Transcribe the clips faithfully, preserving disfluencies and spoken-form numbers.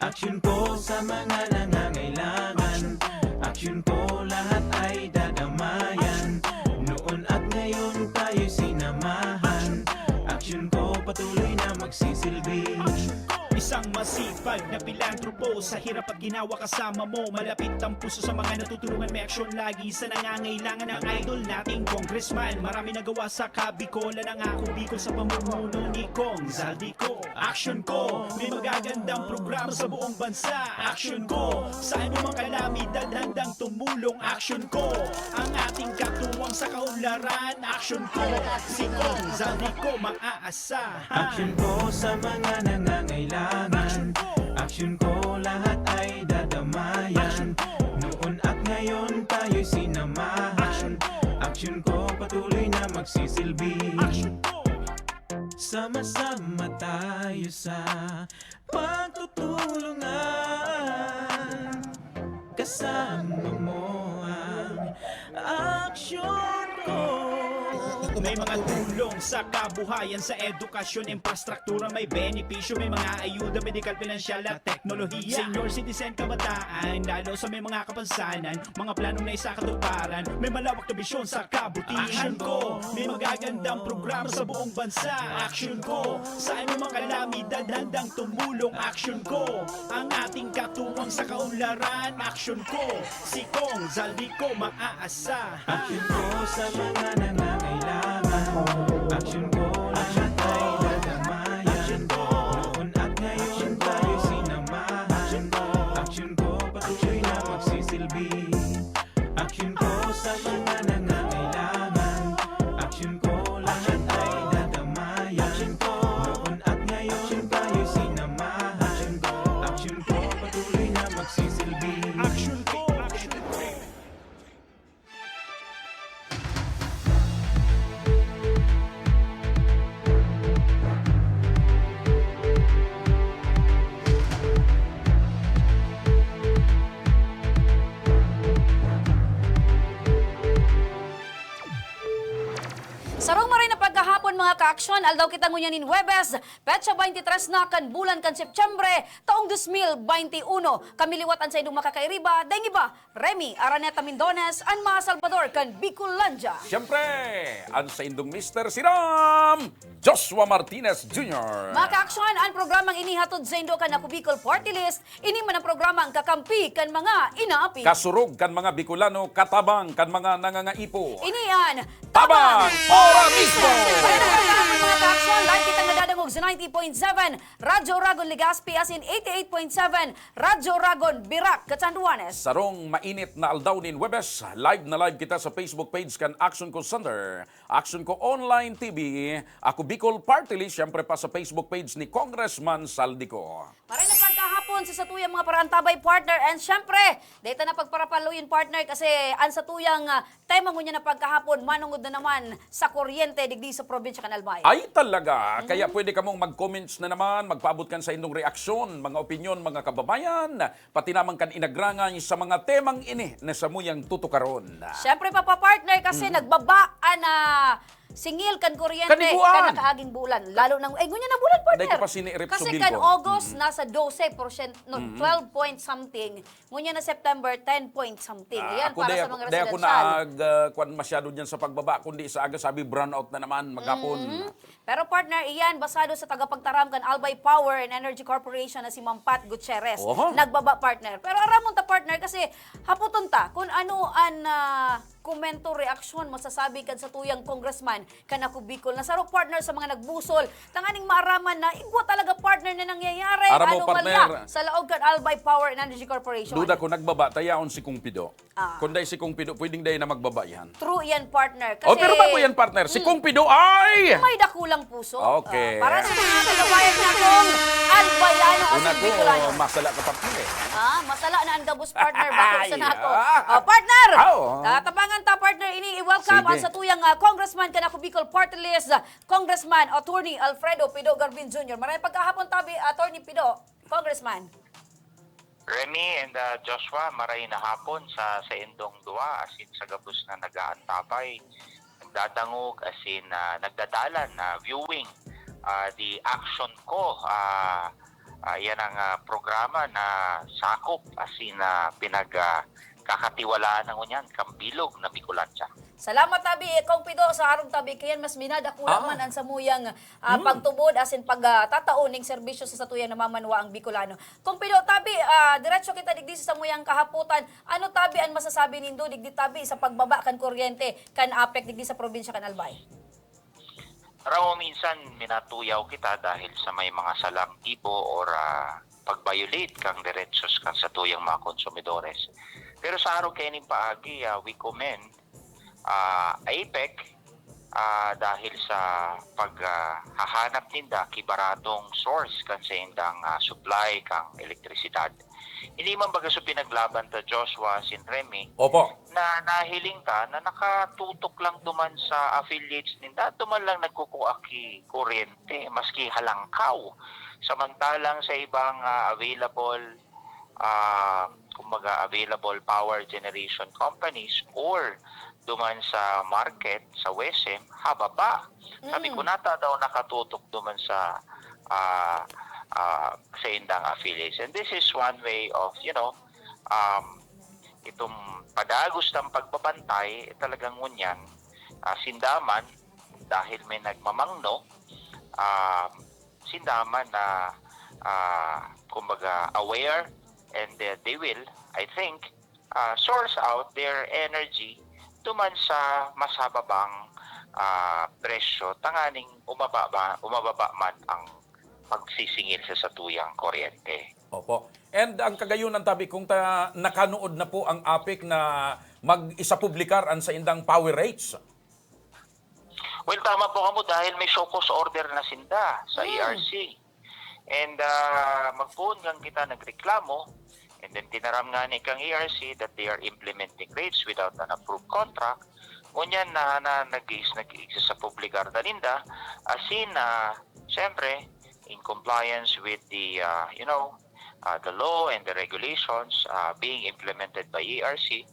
Aksyon ko sa mga nangangailangan. Aksyon ko lahat ay dadamayan. Noon at ngayon tayo'y sinamahan. Aksyon ko patuloy na magsisilbi. Isang masipag na pilantropo, sa hirap at ginawa kasama mo. Malapit ang puso sa mga natutulungan, may aksyon lagi sa nangangailangan. Ang idol nating congressman, marami nagawa sa Kabicolan. Ang Ako Bicol sa pamumuno ni Cong Zaldy Co. Aksyon ko, may magagandang programa sa buong bansa. Aksyon ko, sa anumang kalamidad handang tumulong. Aksyon ko, ang ating katuwang sa kaunlaran. Aksyon ko, si Cong Zaldy Co maaasahan. Aksyon ko sa mga nangangailangan. Aksyon ko, lahat ay dadamayan. Noon at ngayon tayo'y sinamahan. Aksyon ko patuloy na magsisilbi. Aksyon ko. Sama-sama tayo sa pagtutulungan. Kasama mo ang aksyon ko. May mga tulong sa kabuhayan, sa edukasyon, infrastruktura, may benepisyo, may mga ayuda, medikal, pinansyal at teknolohiya. Senior citizen, kabataan, lalo sa may mga kapansanan, mga planong naisakatuparan, may malawak na bisyon sa kabutihan. Aksyon ko, may magagandang programa sa buong bansa. Aksyon ko, sa anumang kalamidad handang tumulong. Aksyon ko, ang ating katuwang sa kaunlaran. Aksyon ko, si Cong Zaldy Co maaasahan. Aksyon ko sa mga nangangailangan. Aksyon ko, lahat ay dadamayan. Noon at ngayon tayo sinamahan. Aksyon ko, patuloy na magsisilbi. Aksyon ko sa mga nangangailangan. Aksyon ko, lahat ay dadamayan. Noon at ngayon tayo sinamahan. Aksyon ko, patuloy na magsisilbi. Aksyon ko, aksyon ko. Sarong maray na pagkahapon, mga kaaksyon. Aldaw kita ngunyan nin Huwebes, petsa baynte tres na kan bulan kan Setyembre, taong dos mil baynte uno. Kami liwat an saindong makakairiba, daing iba, Remy Araneta Mindones, an mga Salbador kan Bicolandia. Siyempre, an saindong mister si Ram Joshua Martinez Junior. Mga kaaksyon, an programang ini hatod saindo kan Ako Bicol Party List. Ini man an programang kakampi kan mga inaapi. Kasurog kan mga Bicolano, katabang kan mga nangangaipo. Ini an Tabang Ora Mismo! Kaya naman, mga kaaksyon, live kitang nadadangog sa ninety point seven Radyo Oragon Legazpi, as in eighty-eight point seven Radyo Oragon, Virac, Catanduanes. Sarong mainit na aldaw nin Huwebes, live na live kita sa Facebook page kan Aksyon Ko Center, Aksyon Ko Online T V, Ako Bicol Party List, siyempre pa sa Facebook page ni Congressman Zaldy Co. Maray na pagkahapon sa satuyang mga paraantabay, partner, and siyempre, deta na pagparapaluyon, partner, kasi an satuyang, ah, tema ngunyan na pagkahapon, manungod na naman sa kuryente digdi sa probinsya kan Albay. Ay, talaga? Kaya pwede kamong mag-comments na naman, magpaabot kan saindong reaksyon, mga opinyon, mga kababayan, pati naman kan inagrangay sa mga temang ini na samuyang tutukaron. Siyempre, papa, partner, kasi nagbaba an, ah, singil kan kuryente kan nakaaging bulan. Lalo nang, eh, ngunyan na bulan, partner. Dahil ko pa sinirip sa bilko. Kasi kan August, nasa dose porsyento, no, twelve point something. Ngunyan na September, ten point something. Ah, yan, ako, para sa mga residential. Ako nag, ah, kwan masyado dyan sa pagbaba, kundi sa aga, sabi, brownout na naman, maghapon. Pero, partner, iyan basado sa tagapagtaram kan Albay Power and Energy Corporation na si Ma'am Pat Gutierrez. Oho. Nagbaba, partner. Pero aramon ta, partner, kasi hapoton ta kung ano an, ah, komento, reaksyon, masasabi kan satuyang congressman kan Ako Bicol na saro, partner, sa mga nagbusol, tanganing maaraman na igwa talaga, partner, na nangyayari anomalya sa laog kan Albay Power and Energy Corporation. Duda ko, nagbaba ta yaon si Kong Pido. Ah. Kung dai si Kong Pido, pwedeng dai na magbaba yan. True yan, partner. Oh, kasi pero bago yan, partner. Si Kong Pido ay may dakulang puso. Okay. Ah, para sa mga kababayan natong Albayano at Bicolano. Masala ka, partner, eh. Ah, masala na ang gabos, partner. Bakit sa nako? Ah, partner! Tatabangan ta, partner. Ini, i-welcome ang satuyang, ah, congressman kan Ako Bicol Party List, Congressman Attorney Alfredo Pido Garbin Junior. Maray pagkahapon tabi, Attorney Pido, Congressman. Remy and, ah, Joshua, maray na hapon sa saindong duwa, asin sa gabos na nag-aantapay, nagdadangog, asin, ah, nagdadalan na viewing, ah, the Action Ko. Ah, ah, yan ang, ah, programa na sakop, asin, ah, pinag, ah, kakatiwalaan na ngunyan, kan bilog na Bicolandia. Salamat tabi, Kong Pido, sa arog tabi kayan, mas minadakula Ah. man ang samuyang, ah, Hmm. pagtubod, asin pag, ah, tatao ning serbisyo sa satuyang namamanwaang Bicolano. Kong Pido, tabi, ah, diretso kita digdi sa samuyang kahapotan. Ano tabi an masasabi nindo digdi tabi sa pagbaba kan kuryente kan APEC digdi sa probinsya kan Albay? Raw minsan minatuyaw kita dahil sa may mga salang gibo or, ah, pag-violate kang derechos kan satuyang mga konsumidores. Pero sa araw kaining paagi, ah, we commend, ah, APEC, ah, dahil sa pag, ah, hahanap ninda ki baratong source kan saindang, ah, supply kang elektrisidad. Hindi man baga so pinaglaban ta, Joshua, sin Remy, Opo. na nahiling ta na nakatutok lang duman sa affiliates ninda, duman lang nagkukua ki kuryente, maski halangkaw. Samantalang sa ibang, ah, available, ah, kumbaga, available power generation companies or duman sa market, sa WESM, haba pa. Sabi Mm. ko, nata daw nakatutok duman sa, ah, ah, saindang affiliates. And this is one way of, you know, um, itong padagos ng pagbabantay, eh, talagang ngunyan, ah, sinda man, dahil may nagmamangno, ah, sinda man na, ah, kumbaga, aware, and, uh, they will, I think, ah, source out their energy duman sa mas hababang, ah, presyo, tanganing umababa, umababa man ang pagsisingil sa satuyang kuryente. Opo. And ang kagayonan, tabi, kung ta-, nakanood na po ang APEC na mag-isapublikar an saindang power rates? Well, tama po kamo dahil may show cause order na sinda sa Hmm. E R C. And, ah, magpoon kan kita nagreklamo, and then tinaram ngani kang E R C that they are implementing rates without an approved contract. Ngunyan na, na nag-, nag-exist sa publikar na ninda, as in, ah, siyempre, in compliance with the, ah, you know, ah, the law and the regulations, ah, being implemented by E R C,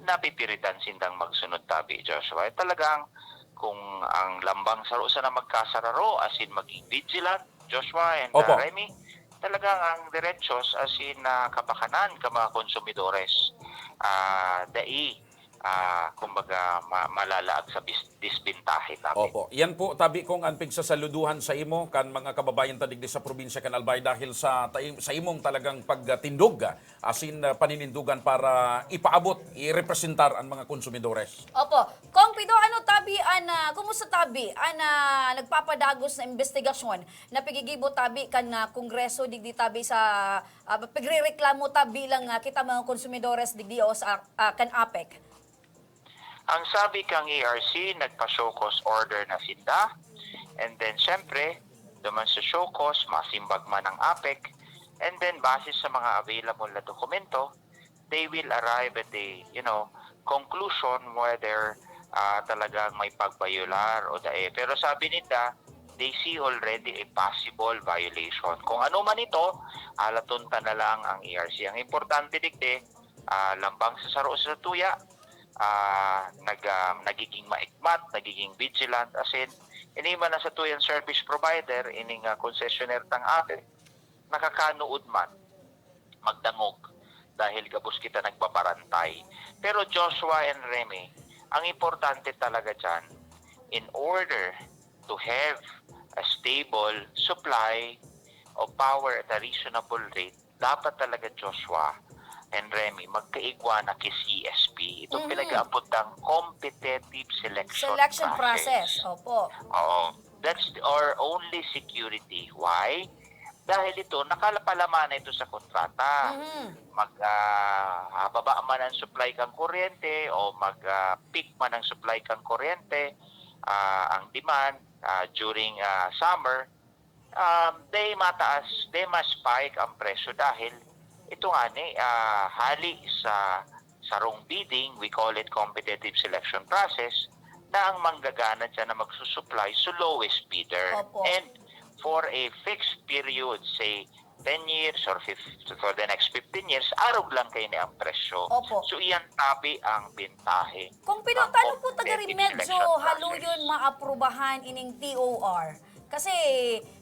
napipiritan sindang magsunod tabi, Joshua. Eh, talagang kung ang lambang saro sana magkasararo, as in maging vigilant, Joshua and, Opo. ah, Remy, talagang ang derechos, as in, ah, kabakanan ka mga konsumidores, ah, dai, ah, kumbaga, ma-, malalaag sa bis-, disbentahe tabi. Opo. Yan po, tabi kong an pigsasaluduhan sa imo kan mga kababayan ta digdi sa probinsya kan Albay dahil sa tai-, sa imong talagang pagtindog, ah, asin, ah, paninindugan para ipaabot, irepresentar an mga konsumidores. Opo. Kong Pido, ano tabi an, ah, kumusta tabi an, ah, nagpapadagos na imbestigasyon na pigigibo tabi kan, ah, Kongreso digdi tabi sa, ah, pigrereklamo tabi lang, ah, kita mga konsumidores digdi o sa, ah, kan APEC? Ang sabi kang E R C, nagpa-show cause order na sinda. And then, syempre, duman sa show cause, masimbag man ang APEC. And then, base sa mga available na dokumento, they will arrive at a, you know, conclusion whether, ah, talagang may pagbayolar o dai. Pero sabi ninda, they see already a possible violation. Kung ano man ito, alaton ta na lang ang E R C. Ang importante digdi, ah, lambang sa saro sa tuya, ah, nag-, ah, nagiging maikmat, nagiging vigilant, as in, ini man ang satuyang service provider, ining, ah, concessionaire tang APEC, nakakanood man, magdangog, dahil gabos kita nagbabarantay. Pero Joshua and Remy, ang importante talaga diyan, in order to have a stable supply of power at a reasonable rate, dapat talaga, Joshua and Remy, magkaigwa na ki C S P. Itong Mhm. pinag-aabot ng competitive selection Selection process. process, opo. Oo. That's our only security. Why? Dahil ito, nakalapalama na ito sa kontrata. Mhm. Mag, ah, ah, baba man ang supply kang kuryente o mag, ah, peak man ang supply kang kuryente, ah, ang demand, ah, during, ah, summer, um, they mataas, they mas spike ang presyo dahil ito nga ni, ah, hali sa sarong bidding, we call it competitive selection process, na ang manggagana diyan na magsusupply sa lowest bidder. Opo. And for a fixed period, say, ten years or fif- for the next fifteen years, arog lang kaini ang presyo. Opo. So, iyan tabi ang bintahe. Kung pino, Ang tano po competitive tagarin medyo selection process. Haluyon maaprubahan ining T O R? Kasi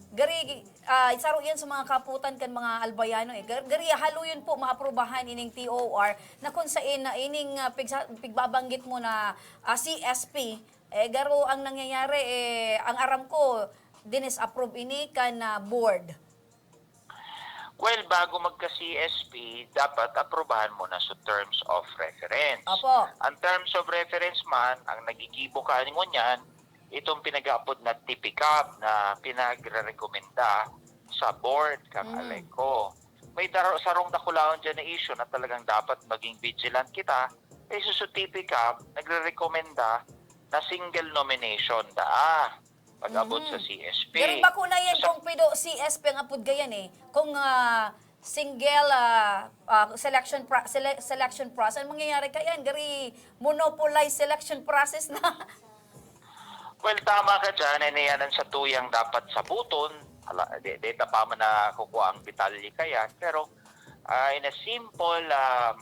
gari ah, saro yan sa mga kaputan kan mga Albayano eh. Gar- Gari haluyon po maaprubahan ining T O R na kung sain na ining ah, pigsa- pigbabanggit mo na ah, C S P, eh garo ang nangyayari eh, ang aram ko, dinis-approve ini kan ah, board. Well, bago magka-C S P, dapat aprubahan mo na sa terms of reference. Opo. Ang terms of reference man, ang nagigibo ka ngunyan, itong pinag-aapod na T P cab na pinagre-rekomenda sa board kang Mm. Aleco. May daro, sarong dakulaon dyan na issue na talagang dapat maging vigilant kita. Kay sa T P cab, nagre-rekomenda na single nomination daa pag-abot Mhm. sa C S P. Pero bako na yan Sa- kung pido C S P ang apod gayan eh. Kung ah, single ah, ah, selection pro- sele- selection process, ang mangyayari kayan, gari monopolized selection process na. Well, tama ka dyan. Ano yan ang satuyang dapat sabuton? Ala, di, di ta pa man nakukuha ang detalye kaya. Pero ah, in a simple um,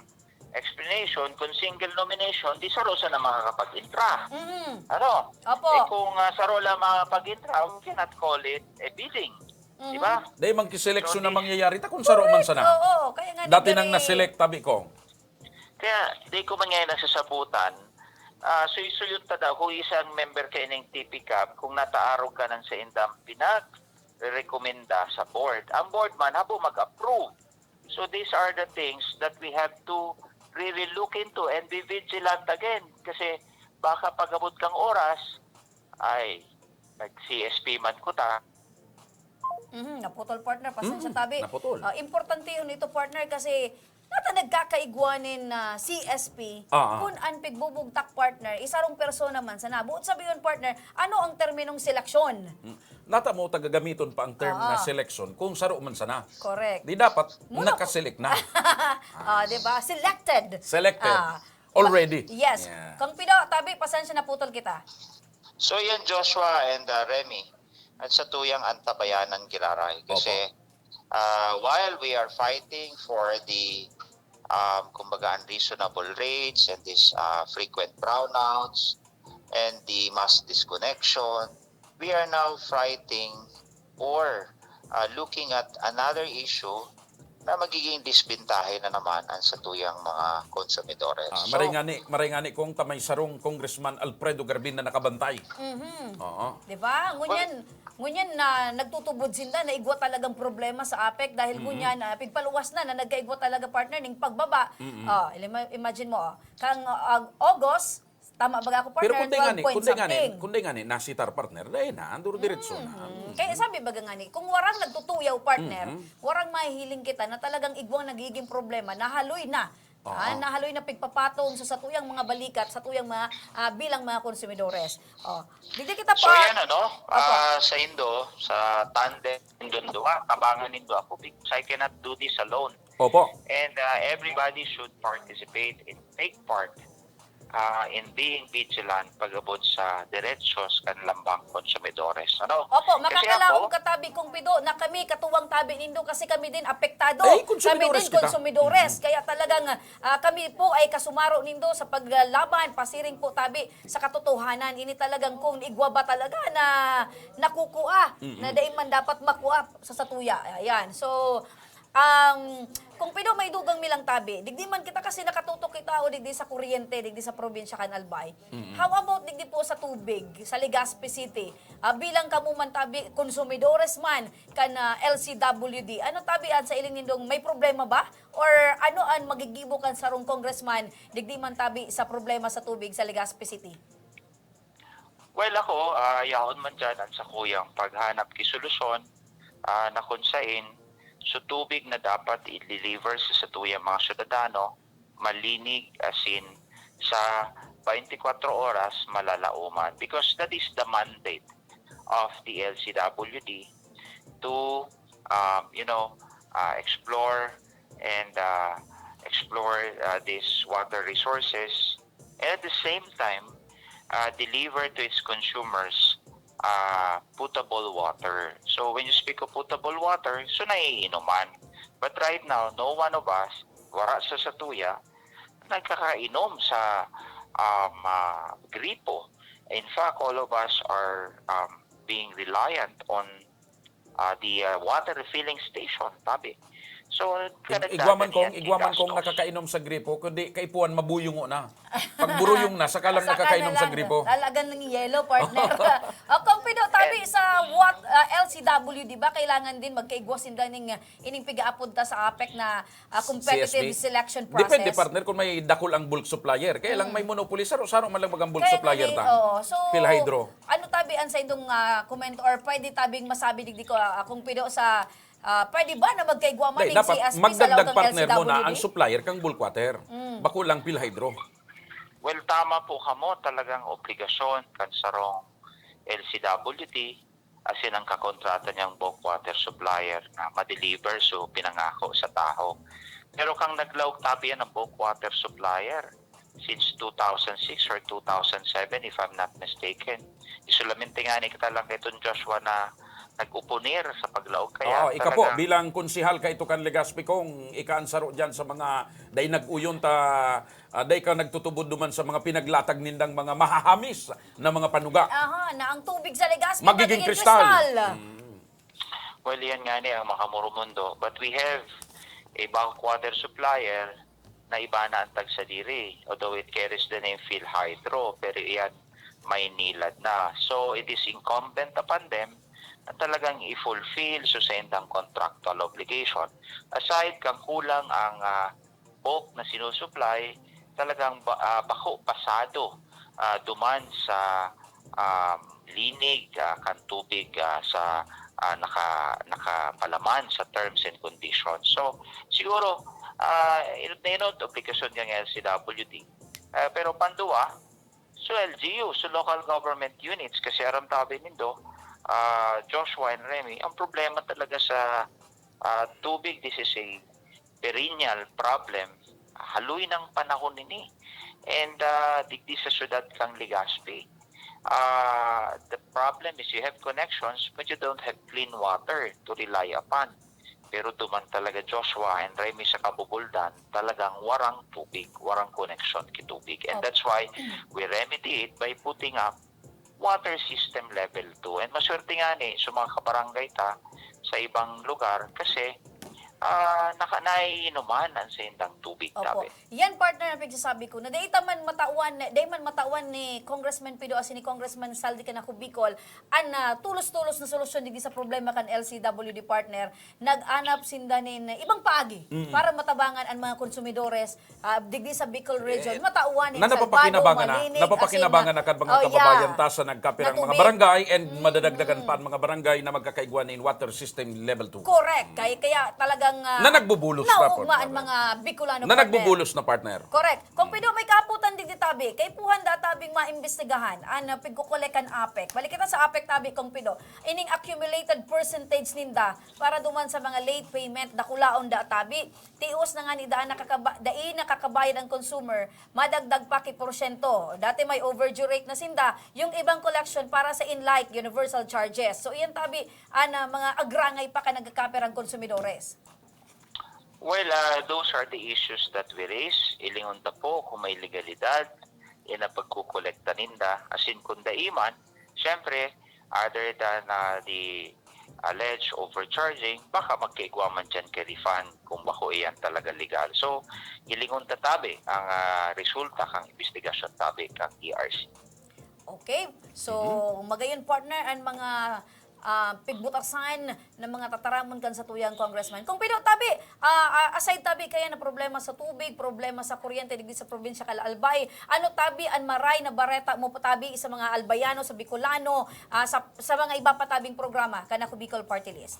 explanation, kung single nomination, di saro sana makakapag-intra. Mhm. Ano? Opo. Eh kung ah, saro lang makakapag-intra, we cannot call it a bidding. Di ba? Dahil magkiseleksyon So, na di- mangyayari ta kung saro man sana. Oo, kaya nga Dati nagdali- nang na-select, tabi ko. Kaya di ko man ngayon nasasabutan, ah, suysuyon ta daw kung isang member kayo ng T P cab kung nataarog ka ng sa indang pinag-rekomenda sa board. Ang board man, habo mag-approve. So these are the things that we have to really look into and be vigilant again. Kasi baka pag-abot kang oras, ay, nag-C S P man ko ta. Mhm, naputol partner, pasensya Mm, tabi. naputol. Ah, importante yun ito partner kasi nata nagkakaigwa nin ah, C S P Ah, ah. Kung an pigbubugtak partner, isarong persona man sana. Buot sabihon partner, ano ang terminong seleksyon? Mm. Nata mo tagagamiton pa ang term na Ah. selection kung saro man sana. Correct. Di dapat Muna po- nakaselect na. Ah, di ba? Selected. Selected. Ah, Already. ma- Yes. Yeah. Kang Pido, tabi, pasensya naputol kita. So yan, Joshua and uh, Remy, at sa tuyang antabayanan kiraray. Kasi uh, while we are fighting for the, um, kumbaga, unreasonable rates and these uh, frequent brownouts and the mass disconnection, we are now fighting or uh, looking at another issue na magiging disbentahe na naman ang satuyang mga konsumidores. Ah, So, maray ngani, maray ngani kung ta may sarong Congressman Alfredo Garbin na nakabantay. Mhm. Oo. Di ba? Ngunyan, ngunyan na nagtutubod sinda na igwa talagang problema sa APEC dahil ngunyan ah, pigpaluwas na na nagkaigwa talaga partner ning pagbaba. Oh, ilima- imagine mo, oh. Kang ah, August, tama ba ako Pero partner? kung di twelve ngani, point kung di ngani, something. Kung di ngani, nasitar partner, dahil na, anduro diretso na. Mm. Kaya sabi baga ngani, kung warang nagtutuyaw partner, warang mahihiling kita na talagang igwang nagiging problema, nahaloy na. Oo. Ah, nahaloy na pigpapatong sa satuyang mga balikat, satuyang mga ah, bilang mga konsumidores. Oh. Digdi kita So pa. yan ano, ah, sa Indo, sa tandem nindo duwa, tabangan nindo ako because I cannot do this alone. Opo. And uh, everybody should participate and take part uh, in being vigilant pag-abot sa diretsyo sa kanilang mga konsumidores. Ano? Opo, Kasi makakalaom ako, ka tabi kung Pido na kami katuwang tabi nindo kasi kami din apektado. Ay, Kami konsumidores din kita. Konsumidores. Kaya talagang ah, kami po ay kasumaro nindo sa paglaban, pasiring po tabi sa katotohanan. Ini talagang kung igwa ba talaga na nakukuha, na dai man dapat makuha sa satuya. Ayan. So, ang kung Pido may dugang mi lang tabi, digdi man kita kasi nakatutok kita o digdi sa kuryente, digdi sa probinsya kan Albay. How about digdi po sa tubig, sa Legazpi City? Ah, bilang kamo man tabi, konsumidores man kan ah, L C W D. Ano tabi an sa iling nindong may problema ba? Or ano an magigibo kan sarong congressman, digdi man tabi sa problema sa tubig sa Legazpi City? Well, ako, ah, yaon man dyan ang sakuyang paghanap ki solusyon ah, na kung sain so tubig na dapat i-deliver sa satuyang mga syudadano, malinig asin sa twenty-four oras malalaoman because that is the mandate of the L C W D to um, you know uh, explore and uh, explore uh, these water resources and at the same time uh, deliver to its consumers ah, potable water. So when you speak of potable water, so naiinuman. But right now, no one of us, wara sa satuya, nagkakainom sa, um, ah, gripo. In fact, all of us are, um, being reliant on, ah, the, ah, water refilling station, tabi. So, Ig- igwa man kong, igwa man kong nakakainom sa gripo, kundi kaipuhan mabuyungo na. Pag buruyong na, saka lang nakakainom sa gripo. Talagang nangyiyelo, partner. O, Kong Pido, tabi sa what, ah, L C W, di ba, kailangan din magkaigwa sinda ning, ah, ining piga-apod ta sa APEC na, ah, competitive C S B. Selection process. Depende, partner, kung may dakul ang bulk supplier. Kaya lang may monopoly, saro-saro man lang bagang bulk Kaya supplier nga ni-, ta. Oo. So, Philhydro. Ano tabi ang sa indong, ah, komento or pwede tabing masabi digdi ko, ah, Kong Pido, sa, ah, pwede ba na magkaigwa man Dahil ning dapat C S B sa magdagdag laog kan partner mo na L C W D? Ang supplier kang bulk water. Bako lang Philhydro. Well, tama po kamo, talagang obligasyon kan sarong L C W T, asin ang kakontrata niyang bulk water supplier na ma-deliver so pinangako sa tawo. Pero kang naglaog tabi yan ang bulk water supplier since two thousand six or two thousand seven, if I'm not mistaken. Isolamente nga ni kita lang kay Ton Joshua na nag-upunir sa paglaog kaya. Oo, ika po, Talagang bilang konsihal ka ito kan Legazpi, kung ika ang saro dyan sa mga dai nag-uyon ta, ah, dai ka nagtutubod duman sa mga pinaglatag nindang mga mahahamis na mga panuga. Aha, na ang tubig sa Legazpi Magiging magiging kristal. kristal. Well, yan nga ni ang makamurumundo. But we have a bulk water supplier na iba na ang tagsadiri. Although it carries the name Philhydro, pero iyan may nilad na. So, it is incumbent upon them na talagang i-fulfill so sa indang contractual obligation. Aside kang kulang ang, ah, bulk na sinusupply, talagang ba, ah, bako pasado, ah, duman sa, um, linig, ah, kan tubig, ah, sa, ah, naka, nakapalaman sa terms and conditions. So, siguro, ah, inot na inot, obligasyon kan L C W D. Ah, pero panduwa, so L G U, so local government units, kasi aram tabi nindo, ah, Joshua and Remy, ang problema talaga sa, ah, tubig, this is a perennial problem. Haloy nang panahon ini. And, ah, digdi sa syudad kang Legazpi, ah, the problem is you have connections but you don't have clean water to rely upon. Pero duman talaga Joshua and Remy sa Kabubuldan, talagang warang tubig, warang connection ki tubig. And that's why we remedy it by putting up water system level two. And maswerte nga ni, so mga kabarangay ta sa ibang lugar kasi, ah, naka-, naiinuman ang sa indang tubig, Opo. tabi. Yan, partner, ang pagsasabi ko, na dai ta man matawan, dai man matawan ni Congressman Pido asin ni Congressman Saldi kan Ako Bicol, an, ah, tulos-tulos na solusyon digdi sa problema kan L C W D, partner, nag-anap sinda nin ibang paagi para matabangan an mga konsumidores, ah, digdi sa Bicol region. Eh, Matawan nin na salbado, napapakinabangan na, malinig, napapakinabangan asin na kan mga oh, yeah, kababayan ta sa nagkapirang na mga tubig. Barangay and madadagdagan pa ang mga barangay na magkakaigwa nin water system level two. Correct. Kaya, kaya talagang ah, Na nagbubulos na, naugma partner. Ang mga Bicolano, Na partner. Nagbubulos na, partner. Correct. Kung Pido, may kaputan digdi tabi, kaipuhan da tabing maimbestigahan an ah, pigkukolekan APEC. Balik kita sa APEC tabi, Kung Pido. Ining accumulated percentage ninda para duman sa mga late payment, dakulaon da tabi. Tios na nga ni daan nakakaba, dai nakakabayad ang consumer, madagdag pa ki porsyento. Dati may overdue rate na sinda, yung ibang collection para sa in like universal charges. So iyan tabi, an ah, mga agrangay pa kan nagkakapirang konsumidores. Well, ah, those are the issues that we raise. Ilingon ta po kung may legalidad, yan ang pagkukolekta ninda. Asin kung dai man, syempre, other than ah, the alleged overcharging, baka magkaigwa man dyan kay refund kung bako iyan talaga legal. So, ilingon ta tabi ang ah, resulta kang investigasyon tabi kang E R C. Okay. So, magayon, partner, ang mga ah, pigbutasan ng mga tataramon kan satuyang congressman. Kung Pido, tabi, ah, ah, aside tabi kaya na problema sa tubig, problema sa kuryente digdi sa probinsya kan Albay, ano tabi an maray na bareta mo tabi sa mga Albayano, sa Bicolano, ah, sa, sa mga iba pa tabing programa kan Ako Bicol Party List?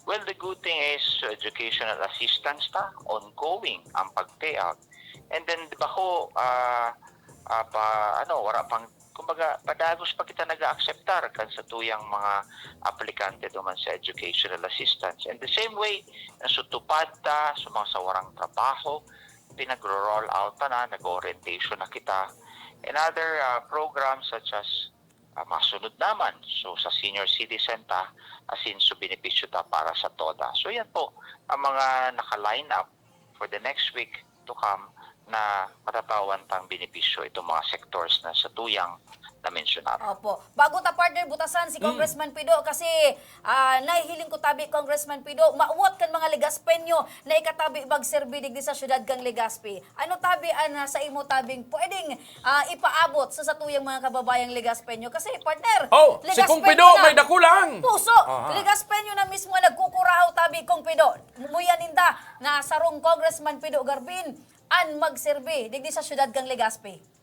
Well, the good thing is educational assistance ta, ongoing ang pag-pay out. And then, di ba ho, ah, ah, pa, ano, wala pang, kumbaga, padagos pa kita nag-a-acceptar kan sa tuyang mga aplikante duman sa educational assistance. And the same way, nasutupad ta sa mga sawarang trabaho, pinagro-roll out ta na, nag-orientation na kita. And other ah, programs such as masunod naman. So, sa senior citizen ta, asin so benepisyo ta para sa toda. So, yan po ang mga naka-line up for the next week to come na matatawan tang benepisyo itong mga sectors na sa tuyang na mensyonado. Opo. Bago ta, partner, butasan si Mm. Congressman Pido kasi, ah, nahihiling ko tabi, Congressman Pido, mawot kan mga Legaspeño na ikatabi magserbi digdi sa syudad kan Legazpi. Ano tabi an, ah, sa imo tabing pwedeng, ah, ipaabot sa satuyang mga kababayang Legaspeño? Kasi, partner, Oh, si Kong Legaspeño Pido na. may dakulang. Puso, Aha. Legaspeño na mismo ang nagkukurahaw tabi, Kong Pido. Muya ninda na sarong Congressman Pido Garbin an magserbi digdi sa syudad kan Legazpi.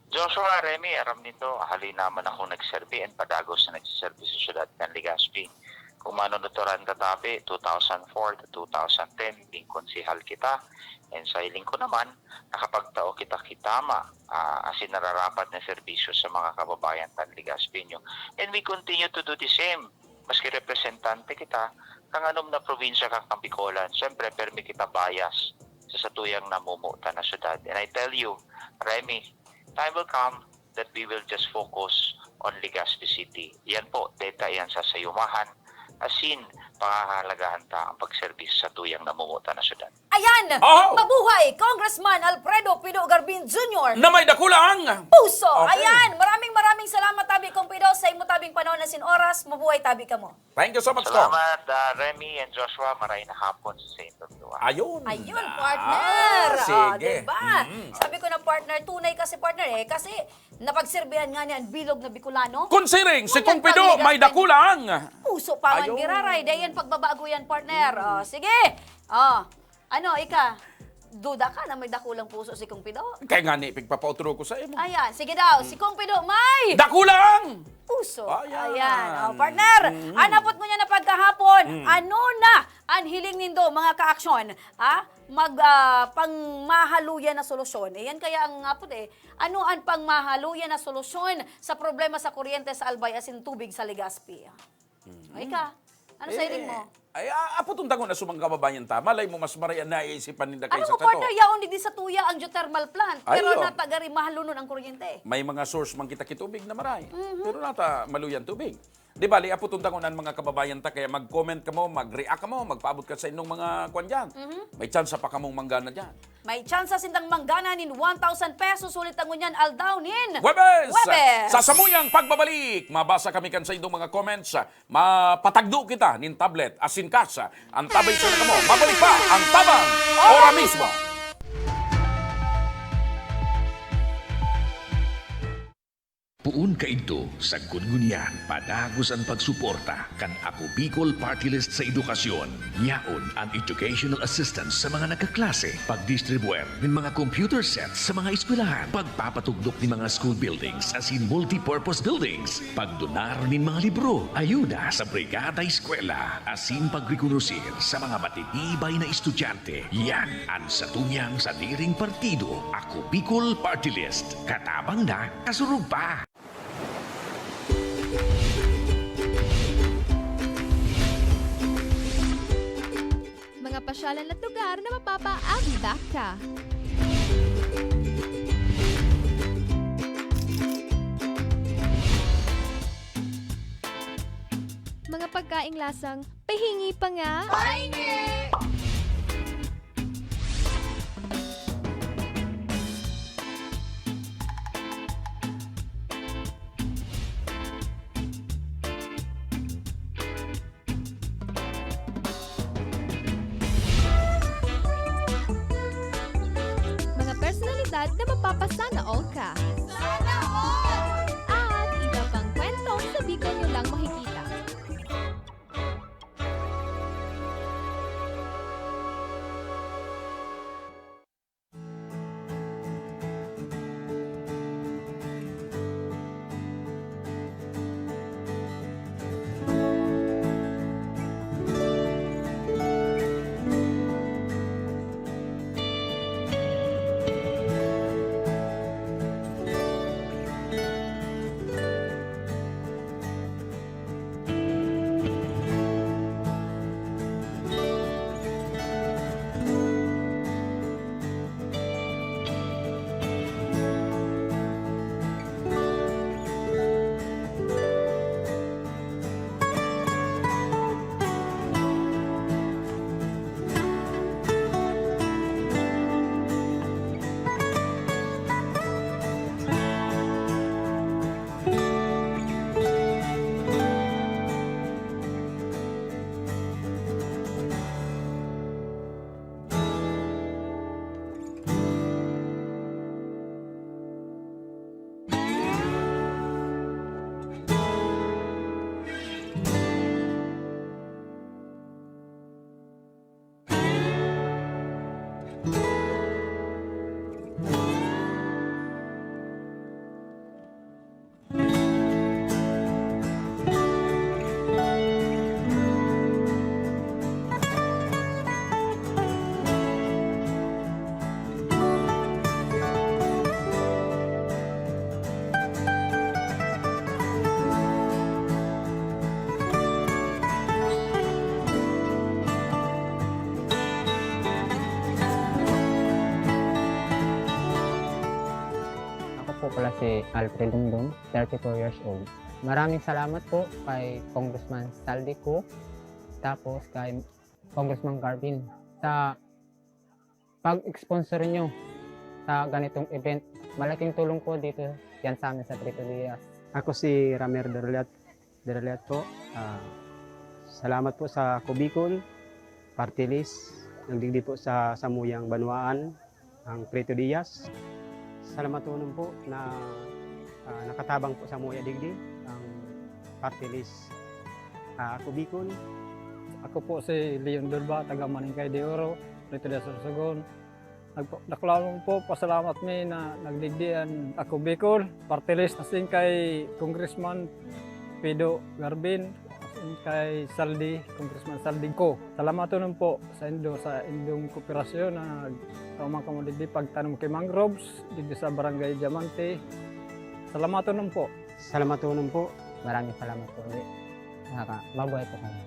Joshua, Remy, aram nindo, haloy na man akong nagserbi, an padagos na nagseserbi sa syudad kan Legazpi. Kung manunuturan ta tabi, two thousand four to two thousand ten, naging konsehal kita. And sa hiling ko naman, nakapagtao kita kitama, ah, asin nararapat na serbisyo sa mga kababayan tan Legazpeño. And we continue to do the same. Maski representante kita, kan anom na probinsya kan Bicolan, siyempre, permi kita bias sa satuyang namumutan na syudad. And I tell you, Remy, time will come that we will just focus on Legazpi City. Yan po, deta yan sa sayumahan, asin pangangahalagahan ta ang pagserbis sa tuyang namumutan na syudad. Ayan! Oh! Mabuhay, Congressman Alfredo Pido Garbin Junior! Na may dakulang Puso! Okay. Ayan! Maraming, maraming salamat, tabi kong Pido, sa imo tabing panahon asin oras. Mabuhay tabi kamo. Thank you so much, Kong. Salamat, ah, Remy and Joshua. Maray na hapon sa inyong tatlo, ah. Ayun. Ayun, Ah, partner. Ah, sige. diba? Mm. Sabi ko na, partner, tunay kasi, partner, eh. Kasi napagserbihan nga niya ang bilog na Bicolano. Considering si Ngunyan Kong Pido pag may Legaspeño, dakulang. puso pa man Ayun. giraray. Dahil yan, pagbabago yan, partner. Mm. Oh, sige. Oh. Ano, ika? Duda ka na may dakulang puso si Kong Pido? Kaya nga ni, pigpapautro ko sa imo. Ayan, sige daw. Si Mm. Kong Pido may Dakulang! puso. Ayan. Ayan. Oh, partner, Mm. an apot ngunyan na pagkahapon, Mm. ano na an hiling nindo, mga kaaksyon? Ah, mag, ah, pangmahaluyan na solusyon. Ayan kaya ang apot eh. Ano an pangmahaluyan na solusyon sa problema sa kuryente sa Albay asin tubig sa Legazpi? Mm. Ay ka, ano sa hiling mo? Eh, ay, a-, apot unta ko na sa mga kababayan ta. Malay mo, mas maray an naiisipan ninda Alam kaysa mo, sa to. partner, yaon digdi sa tuya ang geothermal plant, Ay, pero oo. natagari mahal lunon ang kuryente. May mga source man kita kitubig na maray. Mhm. Pero nata maluyan tubig. Di bali, apot unta ko na ang mga kababayan ta, kaya mag-comment kamo, mag-react kamo, magpaabot ka sa inyong mga kwan dyan. Mhm. May tsansa pa kamong manggana dyan. May tsansa sindang manggana nin one thousand pesos huli ta ngunyan aldaw nin Huwebes! Huwebes! Sa samuyang pagbabalik, mabasa kami kan sa indong mga comments. Mapatagdo kita nin tablet asin cash. Antabay sa kamo. Mabalik pa ang Tabang Ora mismo. Poon kaidto, sagkod ngunyan, padagos an pagsuporta kan Ako Bicol Party List sa edukasyon. Yaon an educational assistance sa mga nagkaklase, pagdistribuer nin mga computer sets sa mga eskwelahan, pagpapatugdok nin mga school buildings asin multipurpose buildings, pagdonar nin mga libro, ayuda sa Brigada Eskwela, asin pagrekonosir sa mga matitibay na estudyante. Yan an satuyang sadiring partido, Ako Bicol Party List. Katabang na, kasurog pa! Mga pasyalan at lugar na mapapaabot ka. Mga pagkaing lasang pahingi pa nga. Pahingi! Mga personalidad na mapapasana all ka. Sana all! At iba pang kwentong sa Bicol nyo lang makikita. si Alfred Dundon, thirty-four years old. Maraming salamat po kay Congressman Saldi Co, tapos kay Congressman Garvin sa pag-sponsor nyo sa ganitong event. Malaking tulong po dito yan sa amin sa Prieto Diaz. Ako si Ramer Derliat, Derliat po. Ah, salamat po sa Ako Bicol Party List. Nagdigdi po sa samuyang banwaan ang Prieto Diaz. Salamaton po na, ah, nakatabang po samuya digdi ang Party List, ah, Ako Bicol. Ako po si Leon Durba, taga Maningkay de Oro, Prieto de Sorsogon. Nagpa-, dakulaon po, pasalamat mi na nagdigdi an Ako Bicol Party List, asin kay Congressman Pido Garbin, asin kay Saldi, Congressman Saldi Co. Salamaton po saindo sa indong kooperasyon na nagtaman kamo digdi pagtanom ki mangroves digdi sa Barangay Diamante. Salamaton po. Salamaton po. Maraming salamat po ulit. Nakaka-, mabuhay po kami.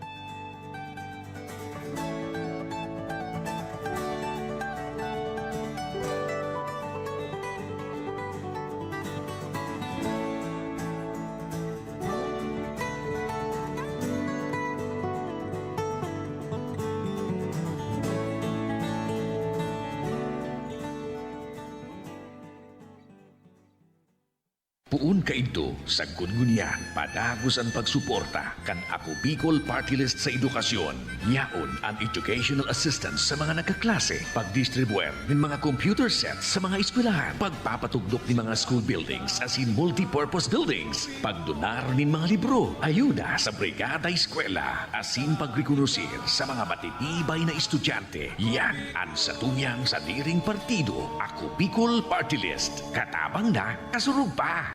Poon kaidto, sagkod ngunyan, padagos an pagsuporta kan Ako Bicol Party List sa edukasyon. Yaon an educational assistance sa mga nagkaklase, pagdistribuer nin mga computer sets sa mga eskwelahan, pagpapatugdok nin mga school buildings asin multipurpose buildings, pagdonar nin mga libro, ayuda sa Brigada Eskwela, asin pagrekonosir sa mga matitibay na estudyante. Yan an satuyang sadiring partido, Ako Bicol Party List. Katabang na, kasurog pa!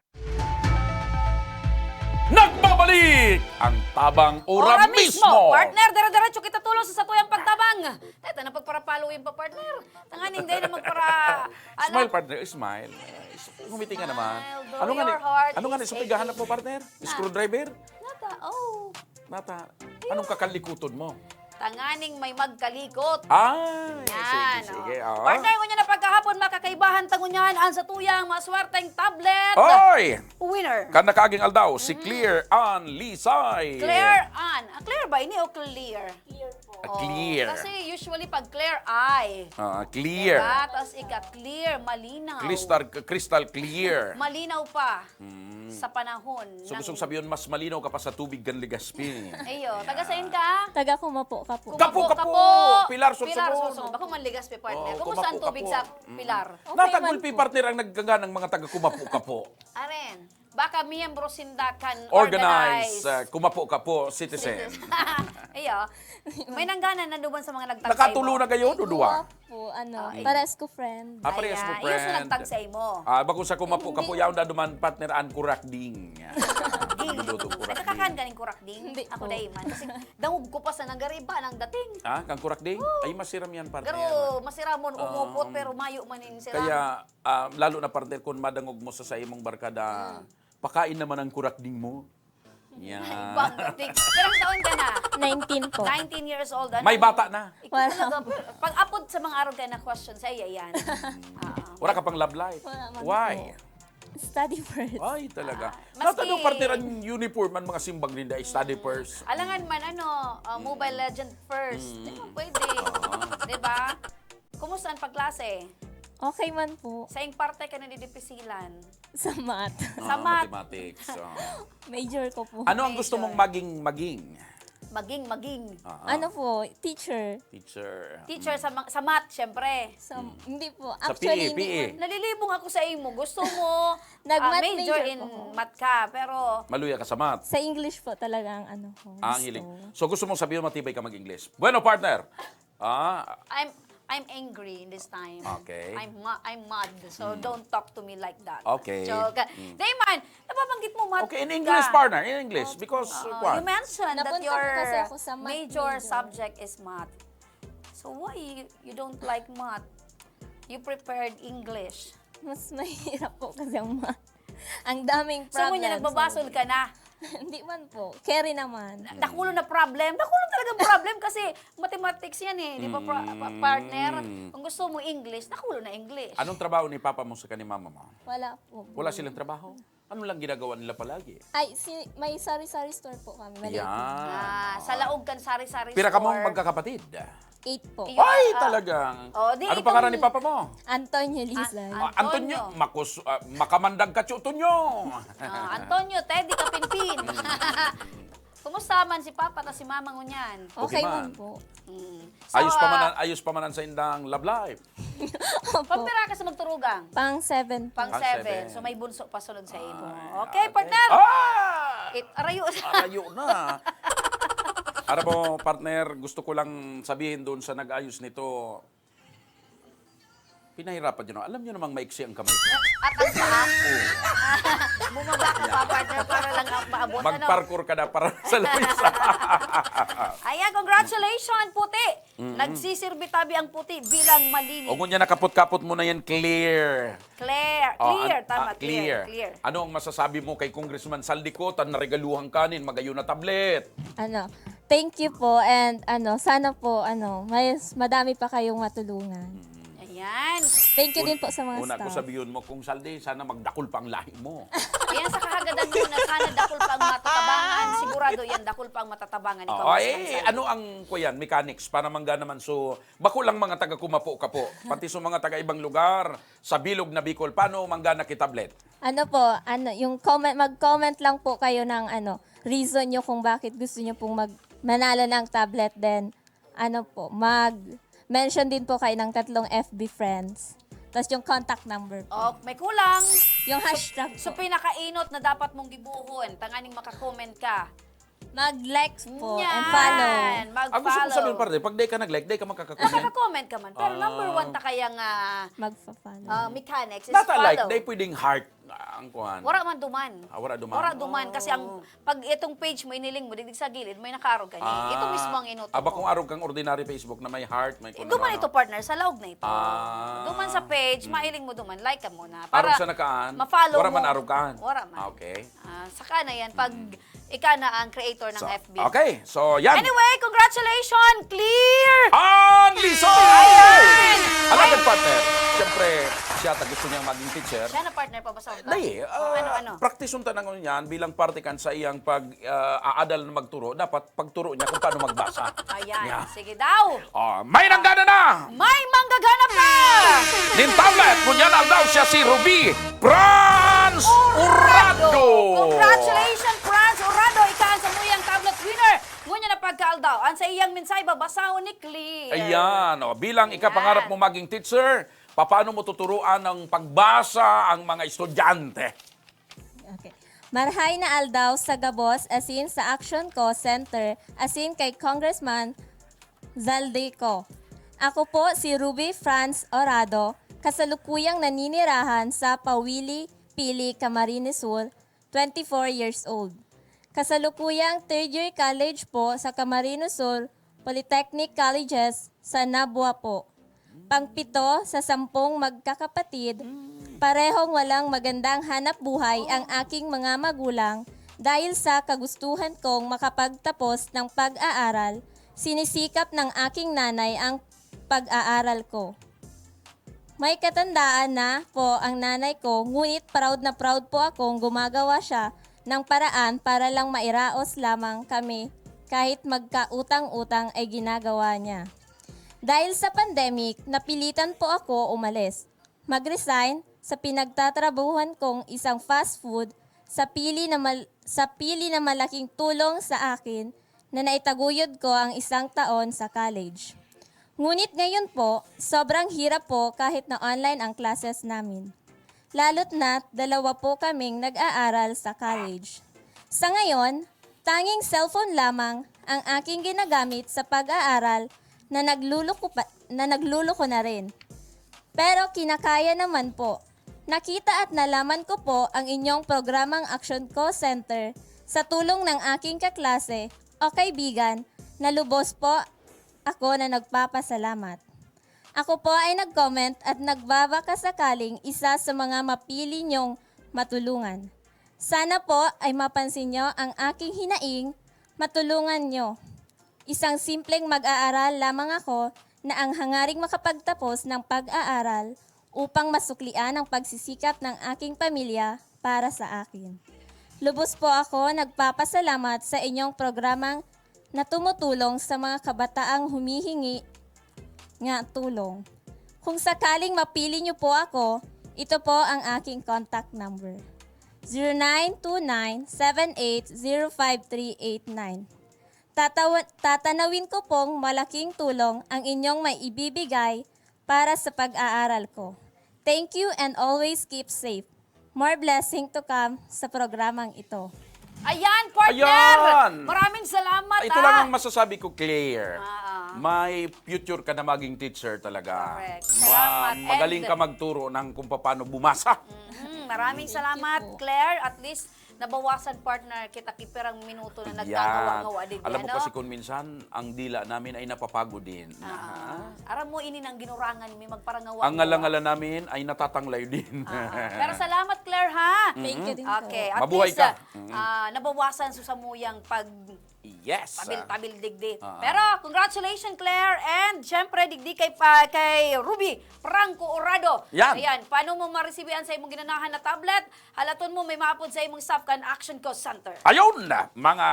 Nagbabalik ang Tabang Ora Mismo! Partner, dire-diretso kita tulos sa satuyang pagtabang. Eto na, pagpara-following pa, partner. Tanganing dai na magpara-, ano? Smile, partner, smile. Ngumiti ka naman. Smile, though your heart is aching. Ano nga ni, ano nga ni, sa pigahan na po, partner? Na. Screwdriver? Nata, oh. Nata, anong kakalikuton mo? Tanganing may magkalikot. Ay, sige, sige, oo. Yan, oh. Partner, ngunyan na pagkahapon, makakaibahan ta ngunyan an satuyang maswerteng tablet. Oy! Winner. Kan nakaaging aldaw, si Mm. Claire Ann Lisay. Claire Ann. Ah, Claire ba ini o clear? Clear po. Ah, clear. Oh, kasi usually pag Claire ay. Ah, clear. Diba? Tas ika clear, malinaw. Crystal, crystal clear. Malinaw pa. Mm. Sa panahon So, ng gustong sabihin, mas malinaw ka pa sa tubig kan Legazpi. Iyo, taga sain ka? Taga Kumapo, Kapo. Kumapo, Kapo, Kapo. Pilar, Sorsogon. Pilar, Sorsogon. Bako man Legazpi, partner. Oo, kumusta ang Kumapo, tubig Kapo. Sa Pilar? Mm. Okay man po. Natagulpi, partner, ang nagkaganang mga taga Kumapo, Kapo. Aren, baka miyembro sinda kan Organize, organize. Uh, Kumapo, Kapo, citizen. Iyo. May nangganan na duman sa mga nagtag sa imo. Nakatulo na kayo, dudua? Duwa po, ano, Ah, eh. Parehas ko friend. Ah, parehas mo, Ayan. Iyo, so friend. Nagtag sa imo. Ah, bako sa Kumapo, Hindi. Kapo, yaon na duman, partner, an kurakding. Ding. Luluto ko, Ay, kurakding. Nakakain ka ning kurakding? Hindi Ako po. Dai man. Kasi dangog ko pa sa nagariba nang dating. Ah, kang kurakding? Oo. Ay, masiram yan, partner. Pero masiramon, umupot, Um, pero mayo man yung siram. Kaya, ah, lalo na, partner, kung madangog mo sa, sa imong barkada, Mm. pakain naman ang kurakding mo. Yan. Ay, bakit? Ilang taon ka na? Nineteen po. Nineteen years old, ano? May bata na. Ikaw Wala talaga, po. Pag-apod sa mga arog ka na question, sa iya yan. Ah. Wala ka pang love life? Wala man Why? Po. Study first. Ay, talaga. Ah, Natanong maski parte ran uniform ang mga simbag ninda, study Mm. first. Alangan man, ano, uh, Mm. Mobile Legend first. Mm. Di ba pwede? Ah. Di ba? Kumusta ang pagklase? Okay man po. Saing parte ka nadidipisilan? Sa math. Sa Ah, math. Mathematics, ah. Major ko po. Ano ang gusto Major. mong maging, maging? Maging, maging. Ah, ah. Ano po? Teacher. Teacher. Teacher Mm. sa ma-, sa math, syempre. Sa, Mm. hindi po. Sa Actually, P E, hindi P E. po. Nalilibong ako sa imo. Gusto mo, Nag-math ah, major major in po ako. math ka, pero Maluya ka sa math. Sa English po talaga ang ano ko, Ah, ang gusto. hilig. So, gusto mong sabihin, matibay ka mag-English. Bueno, partner. Ah. I'm, I'm angry this time. Okay. I'm ma-, I'm mad, so Mm. don't talk to me like that. Okay. Joke. Mm. Dai man, nababanggit mo math Okay, in English, ka. partner, in English, Oh, because, oh, kwan. You mentioned that Napunta po your kasi ako sa math major major. subject is math. So why you, you don't like math? You prepared English. Mas mahirap po kasi ang math. Ang daming So, ngunyan, problems. nagbabasol ka na. Hindi man po. Carry naman. Dakulo na problem. Dakulo talagang problem kasi mathematics yan eh. Di ba, pa- pa- partner? Kung gusto mo English, dakulo na English. Anong trabaho ni papa mo sa ni mama mo? Wala po. Wala silang trabaho? Ano lang ginagawa nila palagi? Ay, si, may sari-sari store po kami. Maliit. Yan. Ah, sa laog kan sari-sari Pira store. Kamong magkakapatid? Eight po. Yung, Ay, ah, talagang. Oh, di Ano itong- pangalan ni papa mo? Antonio Lizay. Ah, Ah, Antonio, Antonio. Makus, ah, Makamandag ka, Tonyo. Ah, Antonio, Teddy Kapinpin. Kumusta man si Papa ta si Mama ngunyan? Okay, Okay man man. po. Mm. Ayos pa ah, man, ayos pa man sa indang love life. Pagpira ka sa magturugang? Pang seven po. Pang Pang seven. seven. So may bunso pa sunod sa imo. Ay, Okay, partner. Ah! It, arayo. Arayo na. Aram mo, partner, gusto ko lang sabihin doon sa nag-ayos nito, pinahirapan nyo na. Alam nyo namang maiksi ang kamay ko. At ang paa. Bumaba ka pa, partner, para lang ang maabot. Ano? Mag-parkour ka na para sa lamisa. Ayan, congratulations, puti. Nagsisirbi tabi ang puti bilang malinis. O ngunyan, nakapot-kapot mo na yan, clear. Clear. Oh, Clear, an- tama. ah, Clear. Clear. Ano ang masasabi mo kay Congressman Saldi ko? Tan naregaluhan ka nin magayon na tablet. Ano, thank you po and ano, sana po ano, mas madami pa kayong matulungan. Ayan. Thank you din po sa mga Una ko staff. Sabihin mo, Kong Saldi, sana magdakol pa ang lahi mo. Ayan, sa kahagadan mo na sana dakol pa ang matatabangan. Sigurado yan, dakol pa ang matatabangan ni Oh, Congressman eh, Saldi. Ano ang kuyan, mechanics para mangga naman so bako lang mga taga Kumapo-Kapo, pati so mga taga ibang lugar, sa bilog na Bicol, paano mangga nakitablet? Ano po, ano, yung comment, mag-comment lang po kayo ng ano, reason nyo kung bakit gusto nyo pong mag, manalo ng tablet. Then, ano po, mag-mention din po kayo ng tatlong F B friends. Tapos yung contact number po. Oh, may kulang. Yung hashtag So, po. pinakainot na dapat mong gibuhon, tanganing maka-comment ka. Mag-like po and Yan. follow. Mag-follow. Ang gusto kong sabihin, parte, pag di ka nag-like, di ka makakakomment. Makaka-comment ka man, pero number one ta kaya nga Magfa-follow. ah, mechanics is Nata like, follow. Di pwedeng heart ah, ang kuhan. Wara man duman. Ah, wara duman. Wara duman kasi ang pag itong page mo iniling mo digdig sa gilid may nakaarog kani. Ito mismo ang inuto Aba ko. Kung arog kang ordinary Facebook na may heart, may Eh, kung duman ano-ano. Ito partner sa laog na ito. Ah. Duman sa page, mahiling mo duman, like ka muna. Arog sa nakaan? Ma-follow Wara mo. Man arog kaan? Wara man. Ah, okay. Ah, saka na yan pag ika na ang creator ng So, F B. Okay, so yan. Anyway, congratulations! Clear! Ang lisod! Ayan! Alam mo, partner, siyempre, siya ta gusto niyang maging teacher. Siya na partner pa ba sa unta? Dahil, Oh, ano, ano? Praktisun ta na ngunyan bilang parte kan sa iyang pag-aadal na magturo, dapat pagturo niya kung paano magbasa. Ayan, Yeah. Sige daw! Oh, may nanggana na! May manggaganap na! Nin tablet, ngunyan aldaw siya si Ruby Franz Urado! Congratulations, Franz Urado! Ika ang samuyang tablet winner! Ngunyan na pagkaaldaw, ang sa iyang mensahe babasahon ni Clear. Ayan, oh, bilang ikapangarap Ayan. Mo maging teacher, paano mo tuturuan ng pagbasa ang mga estudyante? Okay. Marhay na aldaw sa gabos asin sa Action Co Center asin kay Congressman Zaldico. Ako po si Ruby Franz Orado, kasalukuyang naninirahan sa Pawili, Pili, Camarines Sur, twenty-four years old. Kasalukuyang third year college po sa Camarines Sur Polytechnic Colleges sa Nabua po. Pangpito sa sampung magkakapatid, parehong walang magandang hanap buhay ang aking mga magulang dahil sa kagustuhan kong makapagtapos ng pag-aaral, sinisikap ng aking nanay ang pag-aaral ko. May katandaan na po ang nanay ko, ngunit proud na proud po akong gumagawa siya ng paraan para lang mairaos lamang kami kahit magkautang-utang ay ginagawa niya. Dahil sa pandemic, napilitan po ako umalis. Mag-resign sa pinagtatrabahuhan kong isang fast food sa pili na mal- sa pili na malaking tulong sa akin na naitaguyod ko ang isang taon sa college. Ngunit ngayon po, sobrang hirap po kahit na online ang classes namin. Lalo't na't dalawa po kaming nag-aaral sa college. Sa ngayon, tanging cellphone lamang ang aking ginagamit sa pag-aaral na nagluluko, pa, na nagluluko na rin. Pero kinakaya naman po. Nakita at nalaman ko po ang inyong programang Action Co Center sa tulong ng aking kaklase o kaibigan na lubos po ako na nagpapasalamat. Ako po ay nag-comment at nagbabaka sakaling isa sa mga mapili niyong matulungan. Sana po ay mapansin niyo ang aking hinaing, matulungan niyo. Isang simpleng mag-aaral lamang ako na ang hangaring makapagtapos ng pag-aaral upang masuklian ang pagsisikap ng aking pamilya para sa akin. Lubos po ako nagpapasalamat sa inyong programang na tumutulong sa mga kabataang humihingi nga tulong. Kung sakaling mapili niyo po ako, ito po ang aking contact number, zero nine two nine seven eight zero five three eight nine. Tatawa-, tatanawin ko pong malaking tulong ang inyong maibibigay para sa pag-aaral ko. Thank you and always keep safe. More blessing to come sa programang ito. Ayan, partner! Ayan! Maraming salamat, Ito lang ang masasabi ko, Claire. Ah, ah. May future ka na maging teacher talaga. Correct. Salamat. Magaling ka magturo ng kung paano bumasa. Mm, maraming salamat, Claire. At least, nabawasan, partner, kita ki pirang minuto na nagkakawa-ngawa digdi, Alam mo kasi kung minsan, ang dila namin ay napapagod din. Ah, ah. Aram mo, ini nang ginurangan mi magparangawa. Ang ngalangalan namin ay natatanglayo din. Ah, ah. Pero salamat, Claire, ha? Thank you din po. Okay, at Mabuhay least, ka. ah, ah, nabawasan sa samuyang pag Yes. Tabil-tabil digdi. Ah, ah. Pero congratulations, Claire, and syempre digdi kay pa, kay Ruby Franco Orado. Yan. Ayan, paano mo maresibihan sa imong ginanahan na tablet? Halaton mo may maapod sa imong staff kan Action Call Center. Ayun, mga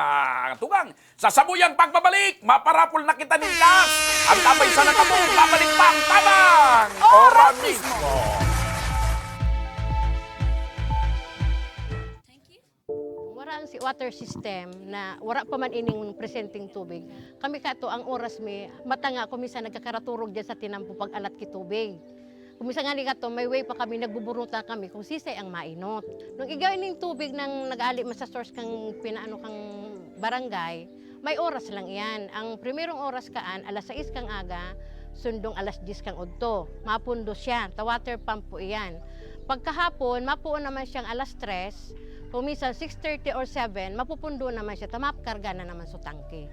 tugang, sa samuyang pagbabalik, maparapol na kita nin cash. Ang tabay sa nakapong, babalik pa ang tabang. Ora mismo. Wara ang si water system na wara pa man ining presenteng tubig. Kami kato ang oras mi, mata nga ako minsan nagkakaraturog diyan sa tinampo pag-alat ki tubig. Kung minsan ngani kato, may way pa kami, nagbuburuta kami kung sisay ang mainot. Nung igwa ining tubig nang nag-ali man sa source kang pinaano kang barangay, may oras lang iyan. Ang primerong oras kaan, alas sais kang aga, sundong alas dyes kang udto. Mapundo siya, ta water pump po iyan. Pagkahapon, mapuon naman siyang alas tres, kung minsan six thirty or seven, mapupundo naman siya, ta makarga na naman sa tangke.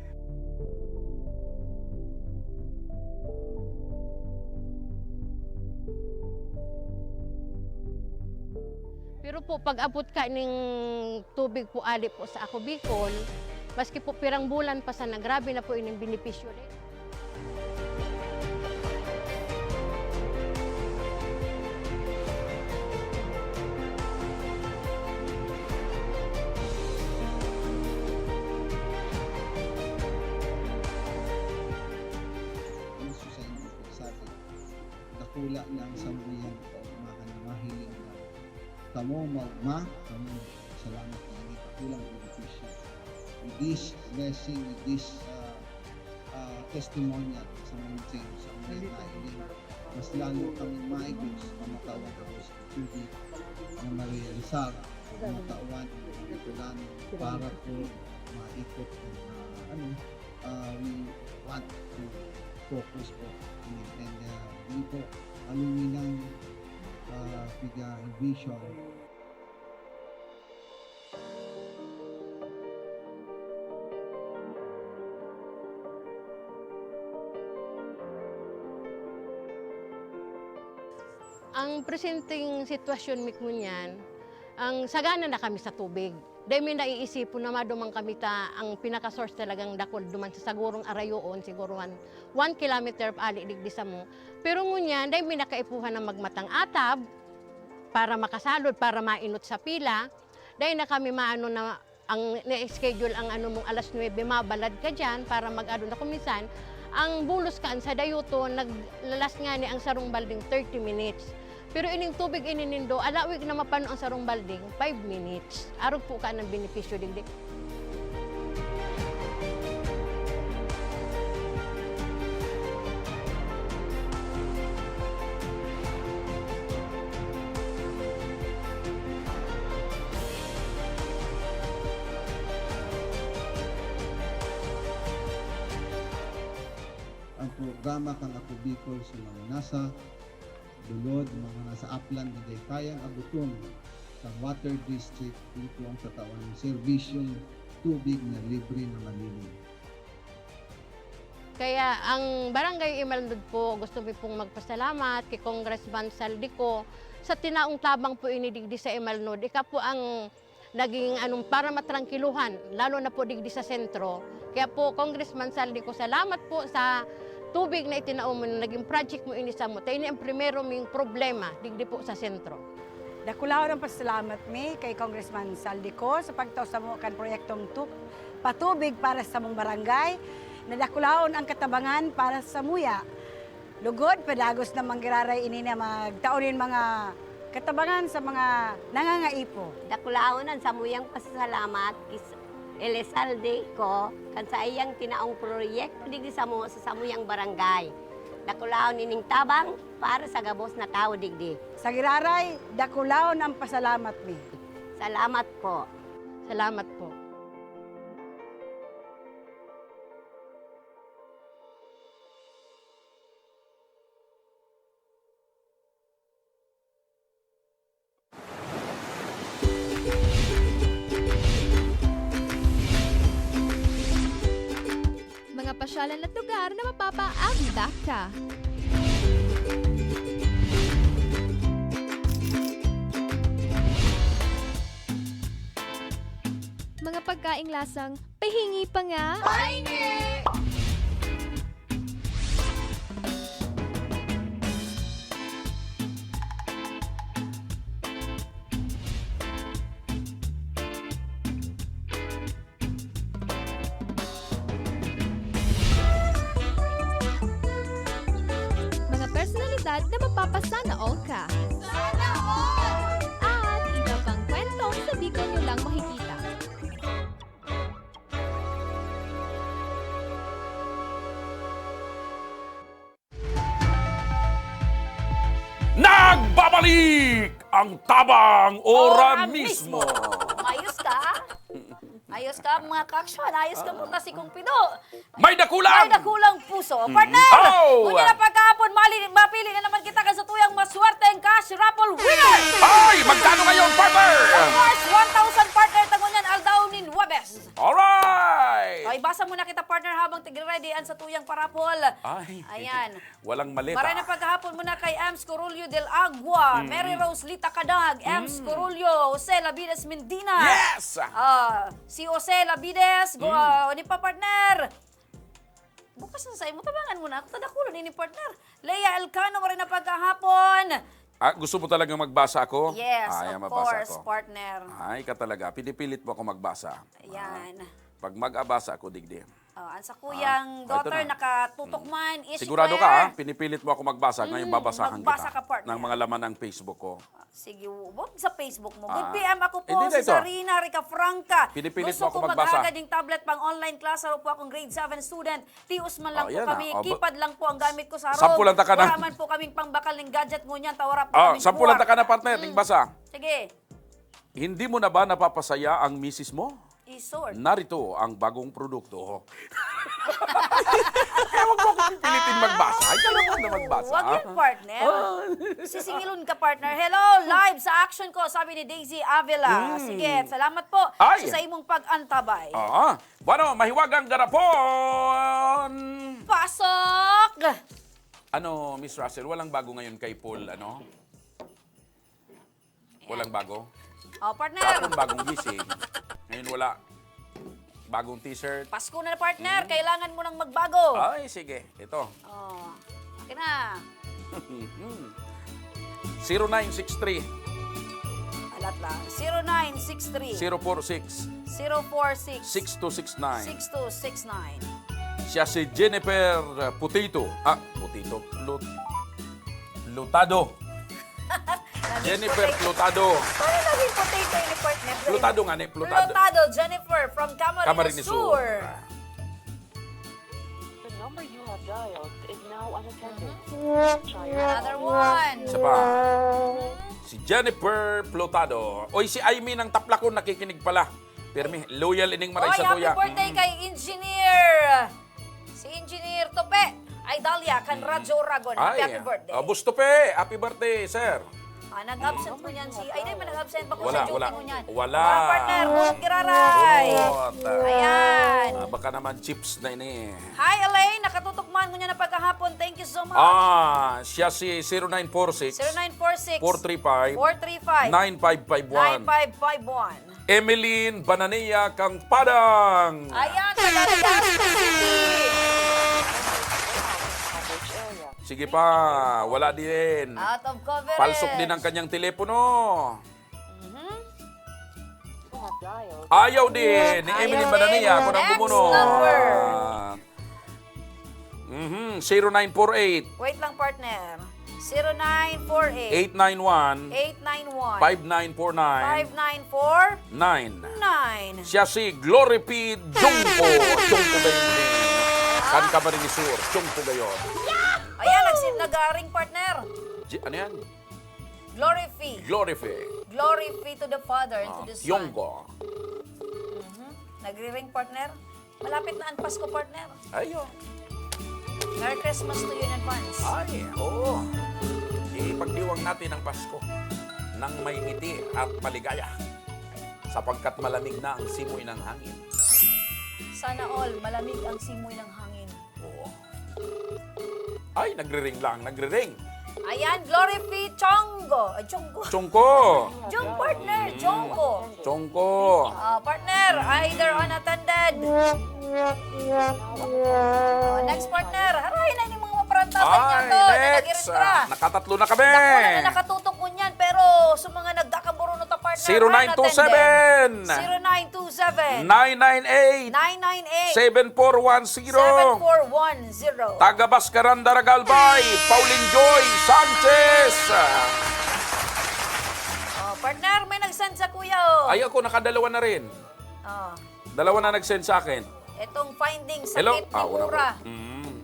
Pero po, pag-abot ka ning tubig po ali po sa Ako Bicol, maski po pirang bulan pa sana, grabe na po ining benepisyo din. Ang susa yung sabi, dakula na ang sambuyan ko, mahal na mahiling na. Kamo, ma, ma, kamo, salamat na ini, dakulang benepisyo. With this blessing, with this uh, uh, testimonial sa mga sa mga nailing, mas lalo kami maigos, mamatawan ako sa tubig na marealisar, mamatawan ang kapitulan para po maikot ang uh, ano, uh, we want to focus po. And uh, yun po, aluminang uh, piga vision. Ang presenteng sitwasyon mi ngunyan, ang sagana na kami sa tubig. Dai mi naiisipon na maduman kami ta ang pinaka-source talagang dakul duman sa sagurong arayoon, siguro one, one kilometer ali digdi samo. Pero ngunyan, dai mi nakaipuhan na magmatang atab para makasalod, para mainot sa pila. Dai na kami maano na ang na-schedule ang ano mong alas nuwebe, mabalad ka diyan para mag-ano na. Kung minsan, ang bulos kaan sa dayuton, naglalas ngani ang sarong balding thirty minutes. Pero ining tubig ini nindo, alawig na mapano ang sarong balding, five minutes. Arog po ka ng benepisyo digdi. Ang programa kan Ako Bicol sa mga nasa bulod, mga nasa Aplan na dai kayang abuton kan water district, ito ang tatawan ng serbisyong tubig na libre na malinis. Kaya ang Barangay Imalnod po, gusto mi pong magpasalamat kay Congressman Saldico sa tinaong tabang po ini digdi sa Imalnod. Ika po ang Naging anong, para matrangkiluhan, lalo na po digdi sa sentro. Kaya po, Congressman Zaldy Co, salamat po sa tubig na itinao mo, na naging project mo ini samo. Ta ini ang primero ming problema digdi po sa sentro. Dakulaon ang pasalamat mi kay Congressman Zaldy Co sa pagtao samo kan proyektong tu-, patubig para sa samong barangay. Nadakulaon ang katabangan para samuya. Lugod, padagos na manggiraray ini na magtao nin mga katabangan sa mga nangangaipo. Dakulaon an samuyang pasasalamat ki Elizalde Co kan saiyang tinaong proyekto digdi samo sa samuyang barangay. Dakulaon ining tabang para sa gabos na tawo digdi. Sa giraray, dakulaon ang pasalamat mi. Salamat po. Salamat po. Mga pasyalan at lugar na mapapa-Avi back ka. Mga pagkaing lasang pahingi pa nga. Pahingi! Mga personalidad na mapapasana all ka. Sana all! At iba pang kwentong sa Bicol nyo lang makikita. Nagbabalik ang Tabang Ora Ora mismo. Mismo. Ayos ka? Ayos ka, mga kaaksyon. Ayos ka po, ta si Kong Pido. May dakulang! May dakulang puso. Mm. Partner! Oh! Ngunyan na pagkahapon, mali-, mapili na naman kita kan satuyang maswerteng cash raffle winner! Ay! Magkano ngayon, partner? Of course, one thousand, partner, ta ngunyan aldaw nin Huwebes. Alright! Ay, basa muna kita, partner, habang tigre-ready an satuyang parapol. Ay. Ayan. Walang maleta. Maray na paghapon muna kay Ems Corullo del Agua, Mm. Mary Rose Lita Cadag, Ems Mm. Corullo, Jose Labides Mendina. Yes! Ah, si Jose Labides, go, Mm. ah, ni pa, partner. Bukas na sa imo, tabangan mo na ako. Tadakulon ini, partner. Lea Elcano, maray na paghapon. Ah, gusto mo talagang magbasa ako? Yes, Ay, of mabasa course, ako. partner. Ay, ka talaga. Pinipilit mo ako magbasa. Ayan. Ah, pag mag-abasa ako, digdi. Oh, ang sakuyang Ah, oh, ito daughter na. nakatutok Mm. man, Ishi Sigurado ka, Claire. ah? Pinipilit mo ako magbasa. Ngayon, Mm, babasahan magbasa kita ka, partner. ng mga laman ng Facebook ko. Ah, sige, wag sa Facebook mo. Ah, Mag-P M ako po, hindi na si ito. Zarina Ricafranca. Pinipilit Gusto mo ako ko magbasa. maghagad ng tablet pang online class. Araw po akong grade seven student. Tios man lang Oh, po yan, kami. ah. Oh, ba-, Keypad lang po ang gamit ko sa harong. Sampulan ta ka na. Wala man po kaming pangbakal ng gadget ngunyan. Tawara po Ah, kaming sampulan buwak. ta ka na, partner. Mm. Ting basa. Sige. Hindi mo na ba napapasaya ang misis mo? Isor. Narito ang bagong produkto. Kaya wag mo akong pipilitin magbasa. Ay, kailangan na magbasa. Wag yun, partner. Ah. Sisingilon ka, partner. Hello, live sa action ko, sabi ni Daisy Avila. Mm. Sige, salamat po Ay. sa, sa imong pag-antabay. Ah. Bueno, mahiwagang garapon. Pasok! Ano, Miss Russell, walang bago ngayon kay Paul, ano? Walang bago? Oh, partner. Kahapon bagong gising. Ngayon wala. Bagong t-shirt. Pasko na, partner. Hmm. Kailangan mo nang magbago. Ay, sige. Ito. Oh. Akin na. Zero nine six three. Alat lang. Zero nine six three. Zero four six. Zero four six. Six two six nine. Six two six nine. Siya si Jennifer Potato. Ah, Potato. Lut-, Lutado. Naging Jennifer potato. Plutado. Paano naging potato ini, partner? Plutado nga ni, plutado. Plutado, Jennifer, from Camarines Camarines Sur. Sur. Ah. The number you have dialed is now unattended. Mhm. Try your Another one. Isa pa. Mhm. Si Jennifer Plutado. Oy, si Aimee ng Taplacon, nakikinig pala. Pirmi, loyal ining maray Oy, sa tuya. Happy birthday Mm. kay Engineer. Si Engineer Tope. Ay, Dalia, kan Mm. Radyo Oragon. Happy, Ay, happy birthday. ah, Boss Tope, happy birthday, sir. Ah, nag-absent ngunyan si, ay, di man nag-absent, bako Wala, sa duty wala. ngunyan. Wala. Wala, partner, bunot giraray. Bunot. Ayan. Ah, baka naman chips na ini. Hi, Elaine. Nakatutok man ngunyan na pagkahapon. Thank you so much. Ah, siya si zero nine four six, Zero nine four six, four three five, four three five, nine five five one. nine five five one. Emeline Banania Kangpadang. Ayan, taga Legazpi City. Sige pa, wala din. Out of coverage. Palsok din ang kanyang telepono. Mhm. Ayaw din ni Ayaw Emeline din. Banania, ako nang Next bumuno. number. Mhm, zero nine four eight. Wait lang, partner. Zero nine four eight, Eight nine one. eight nine one, Five nine four nine. five nine four Nine. nine. Siya si Glory P Jungko. Jungko ba yun? Kan Camarines Sur. Jungko ba yun? Ayan, nagsi-, nag-aaring, partner. J-, ano yan? Glory P. Glory P. Glory P to the Father and to Ah, the Son. Yongko. Mhm. Nagri-ring, partner. Malapit na ang Pasko, partner. Ayo. Merry Christmas to you in advance. Ay, oo. Ipagdiwang natin ang Pasko nang may ngiti at maligaya, sapagkat malamig na ang simoy ng hangin. Sana all, malamig ang simoy ng hangin. Oo. Ay, nagriring lang, nagriring. Ayan, Glory P Chongo. Ay, Chongo. Chongko. Jong partner, Chongo. Chongko. Ah, partner, either unattended. Oh, next partner. Haray na yung mga maparantasan niya Ay, to. next. Nagiritra. Ah, nakatatlo na kami. Dako na na nakatutok ngunyan, pero sa mga nagkakaburuno ta partner, Zero nine two seven. unattended. Zero nine two seven. Nine nine eight. Nine nine eight. Seven four one zero. Seven four one zero. Taga Bascaran, Daraga, Albay, Pauline Joy Sanchez. Oh, partner, may nag-send sa kuya, oh. Ay, ako, nakadalawa na rin. Oh. Dalawa na nag-send sa akin. Itong finding Hello? sakit ni Ah, wala Mura. po. Mm.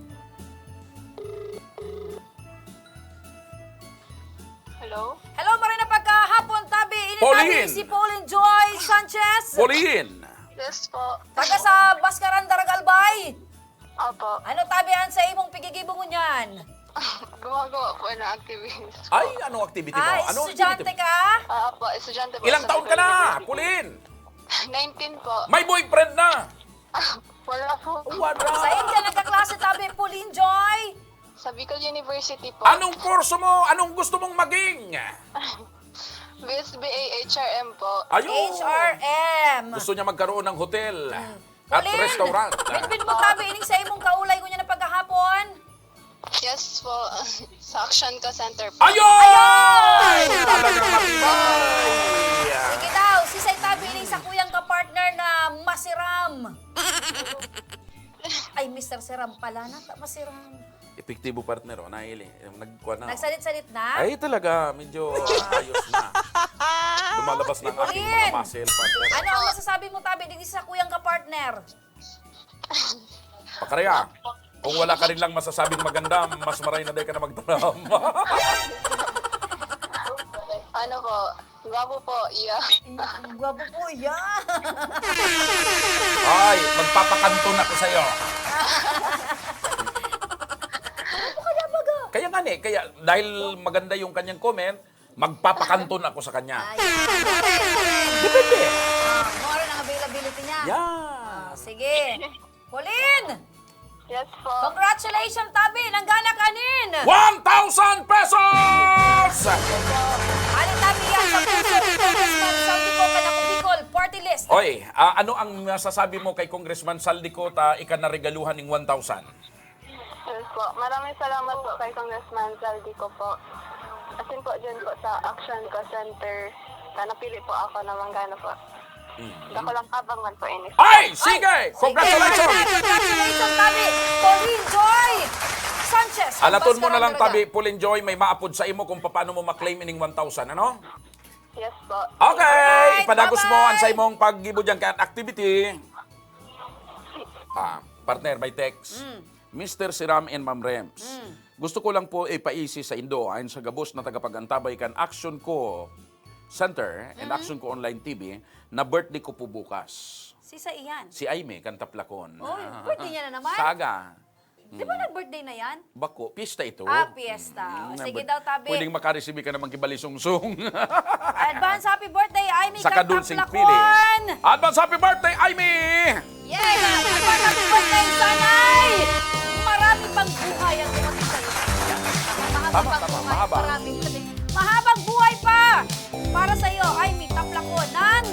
Hello? Hello, Marina, pagkahapon, tabi. Ini Pauline! tabi si Pauline Joy Sanchez. Pauline! Yes po. Taga sa Bascaran, Daraga, Albay. Opo. Ano tabi an sa imong pigigibong ngunyan? Gumagawa po ng activities po. Ay, anong activity mo? Ah, Anong estudyante activity mo? ka? Ah, opo, estudyante po Ilang sa taon ka na, Liberty University. Pauline? Nineteen po. May boyfriend na? Wala po. Wala. Sa inyo nagkaklase tabi, Pauline Joy? Sa Bicol University po. Anong kurso mo? Anong gusto mong maging? B S B A H R M po. Ayun. H R M. Gusto niya magkaroon ng hotel Hmm. at Pauline, restaurant. Bitbit mo tabi ining sa imong kaulay ngunyan na pagkahapon? Yes po. Sa Action Call Center po. Ayun! Ayun! Talagang matibay! Sige daw, sisay tabi ining sa kuyang kapartner na masiram. Ay, Mister Siram pala, nata masiram. Epektibo, partner, oh, naili. Yung nagkuha na, oh. Nagsalit-salit na? Ay, talaga, medyo ayos na. Lumalabas na ang aking mga Pauline! muscle, partner. Ano ang masasabi mo, tabi, din sa kuyang kapartner? Pakaraya, kung wala ka rin lang masasabing maganda, mas maray na dai ka na magtaram. Ano po? Gwapo po, iya. Gwapo po, iya. Ay, magpapakanton ako sa'yo. Ano ka na baga? Kaya nga ni, kaya dahil maganda yung kanyang comment, magpapakanton ako sa kanya. Ay, depende. Depende. Ah, more ang availability niya. Yeah. Ah, sige. Pauline! Yes po. Congratulations, tabi! Nanggana ka nin! One thousand pesos! Ano tabi yan sa puso ni Congressman Saldico kan Ako Bicol Party List? Oy, ah, ano ang masasabi mo kay Congressman Saldico ta ika naregaluhan ning one thousand? Yes po. Maraming salamat po kay Congressman Saldico po. Asin po dyan po sa Action Call Center, na napili po ako na manggana po. Mm. Dakulang tabang man po ini. Ay! Sige! Ay! Congratulations! Sige, congratulations, tabi! Pauline Joy Sanchez. Alaton mo na lang, Bascaran, tabi, Pauline Joy, may maapod sa imo kung paano mo ma-claim ining one thousand, ano? Yes po. Okay! Alright, ipadagos mo bye-bye! Ang sa imong paggibo dyan kay activity. Ah, partner, may text. Mm. Mister Siram and Ma'am Rems, Mm. gusto ko lang po ipaisi sa indo, ayon sa gabos na tagapag-antabay kan Action Ko Center and Mhm. Action Ko Online T V, na birthday ko po bukas. Si sa iyan? Si Aimee, kan Taplacon. Oy, birthday niya na naman? Saga. Di ba nag-birthday na yan? Bako, piyesta ito. Ah, piyesta. O, Mm, sige but- daw, tabi. Pwedeng makarisimbi ka naman kibalisungsong. Advance happy birthday, Aimee Sa Kadulsing Pili. Kaplakuan! Advance happy birthday, Aimee! Yes! Advance happy birthday, Sanay! Marami pang buhay ang dumating sa'yo. Mahaba Tama, pang tama, buhay, mahaba. Marami, mahabang buhay pa! Para sa'yo, Aimee, taplakon ng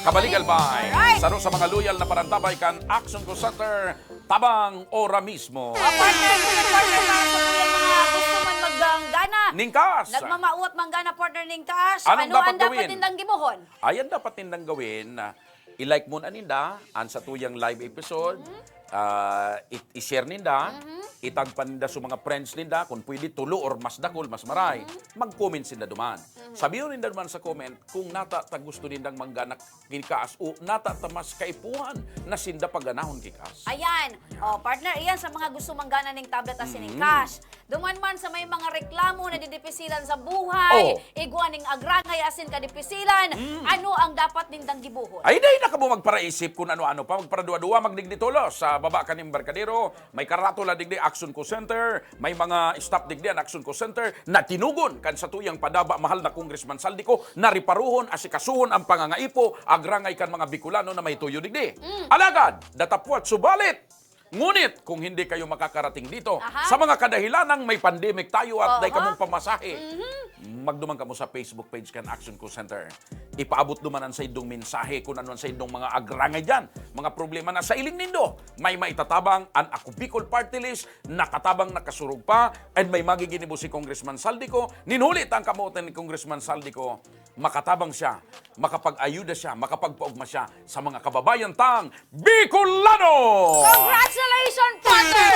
Kabalikalbay. Alright. Saro sa mga loyal na parantabay kan Action Call Center, tabang ora mismo. Ah, partner, sige, partner, para sa tuyang mga gusto man maggana. Ningkas! Nagmamauat manggana, partner Ningkas. Anong Ano dapat ang dapat gawin? nindang gibohon? Ayan dapat nindang gawin. Ah, i-like mo na ninda an sa tuyang live episode. Ah, i- i-share ninda. Itag pa ninda sa mga friends ninda. Kung pwede, tulo or mas dakul, mas maray. Mag-comment sinda duman. Sabihon ninda duman sa comment kung nata ta gusto nindang manggana ki Kaas o nata ta mas kaipuhan na sinda paganahon ki Kaas. Ayan. O, partner, iyan sa mga gusto manggana ning tablet asin ning Mm. cash. Duman man sa may mga reklamo na didipisilan sa buhay, Oh. igwa ning agrangay asin kadipisilan, Mm. ano ang dapat nindang gibohon? Ay, dai na kamo magparaisip kung ano-ano pa. Magparaduwa-duwa, magdigdi tolos sa baba kan Embarcadero. May karatula digdi, Action Call Center. May mga staff digdi an Action Call Center na tinugon kan satuyang padaba, mahal na Congressman Zaldy Co, na riparuhon, asikasuhon ang pangangaipo, agrangay kan mga Bicolano na may tuyo digdi. Alagad, datapwat, subalit, ngunit kung hindi kayo makakarating dito, Aha. sa mga kadahilanang may pandemic tayo at dai Aha. kamong pamasahe, Mhm. magduman kamo sa Facebook page kan Action Call Center. Ipaabot duman an saindong mensahe kung ano an saindong mga agrangay diyan, mga problema na sa iling nindo. May maitatabang an Ako Bicol Party List, nakatabang, nakasurog pa, and may magiginibo si Congressman Zaldy Co. Nin huli ta ang kamote ni Congressman Zaldy Co, makatabang siya, makapag-ayuda siya, makapagpaugma siya sa mga kababayan tang Bicolano! Congratulations, partner!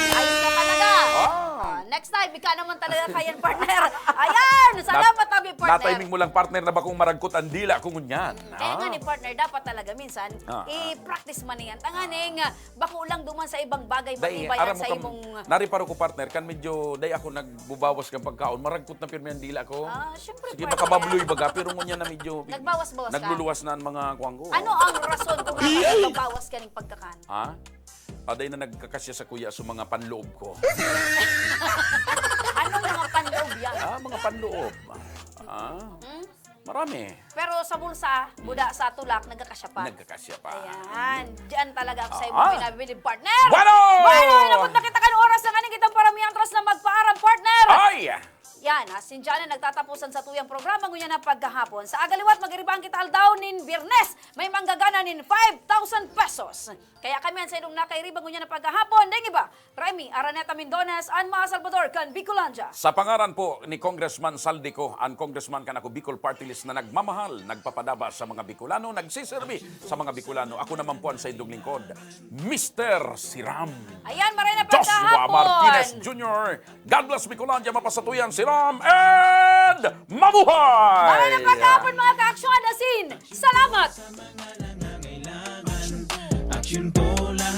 Ayos ka talaga. Ah. Ah, next time, ika naman talaga kayan, partner. Ayan, salamat, tabi, partner. Na-timing mo lang, partner, na bakong maragkot ang dila ko ngunyan. Kaya nga Ah. ni partner, dapat talaga minsan, Ah, ah. i-practice man yan. Tanganing, ah, bako lang duman sa ibang bagay, Dai, matibay aram yan mo sa kam, imong... nariparo ko, partner, kan medyo dai ako nagbubawas kan pagkaon, maragkot na pirmi ang dila ko. Ah, syempre, Sige, partner. makababloy baga, pero ngunyan na medyo Nagbawas-bawas ka? nagluluwas na ang mga kuwang ko. Ano ang rason kung bakit nagbabawas ka ng pagkakan? Ha? Aday na nagkakasya sa kuya sa mga panloob ko. Anong mga panloob yan? Ah, mga panloob. Ah, Hmm? marami. Pero sa bulsa, buda sa tulak, nagkakasya pa. Nagkakasya pa. Ayan. Diyan talaga ako sa Ah. imong pinabilib, partner. Bueno! Bueno, inabot na kita kan oras na nganing kitang paramihan, atras na magpaaram, partner. Ay! Yan, asin dyan na nagtatapusan sa tuyang programa ngunyan na paghahapon. Sa agaliwat, mag-iribahan kita aldaw nin Biyernes. May manggagana nin five thousand pesos. Kaya kami ang sainong nakairiba ngunyan na paghahapon. Ding iba, Remy Araneta Mindones, an mga Salvador kan Bicolandia. Sa pangaran po ni Congressman Zaldy Co, an congressman kan Ako Bicol Party List na nagmamahal, nagpapadaba sa mga Bicolano, nagsiserbi sa mga Bicolano. Ako naman po ang saindong lingkod, Mister Siram. Ayan, maray na Joshua pagkahapon. Martinez Junior. God bless Bicolandia, mapasatuyan, Siram and mabuhay! Maray na pagkahapon, mga ka-aksyon, asin. Salamat! Action po lang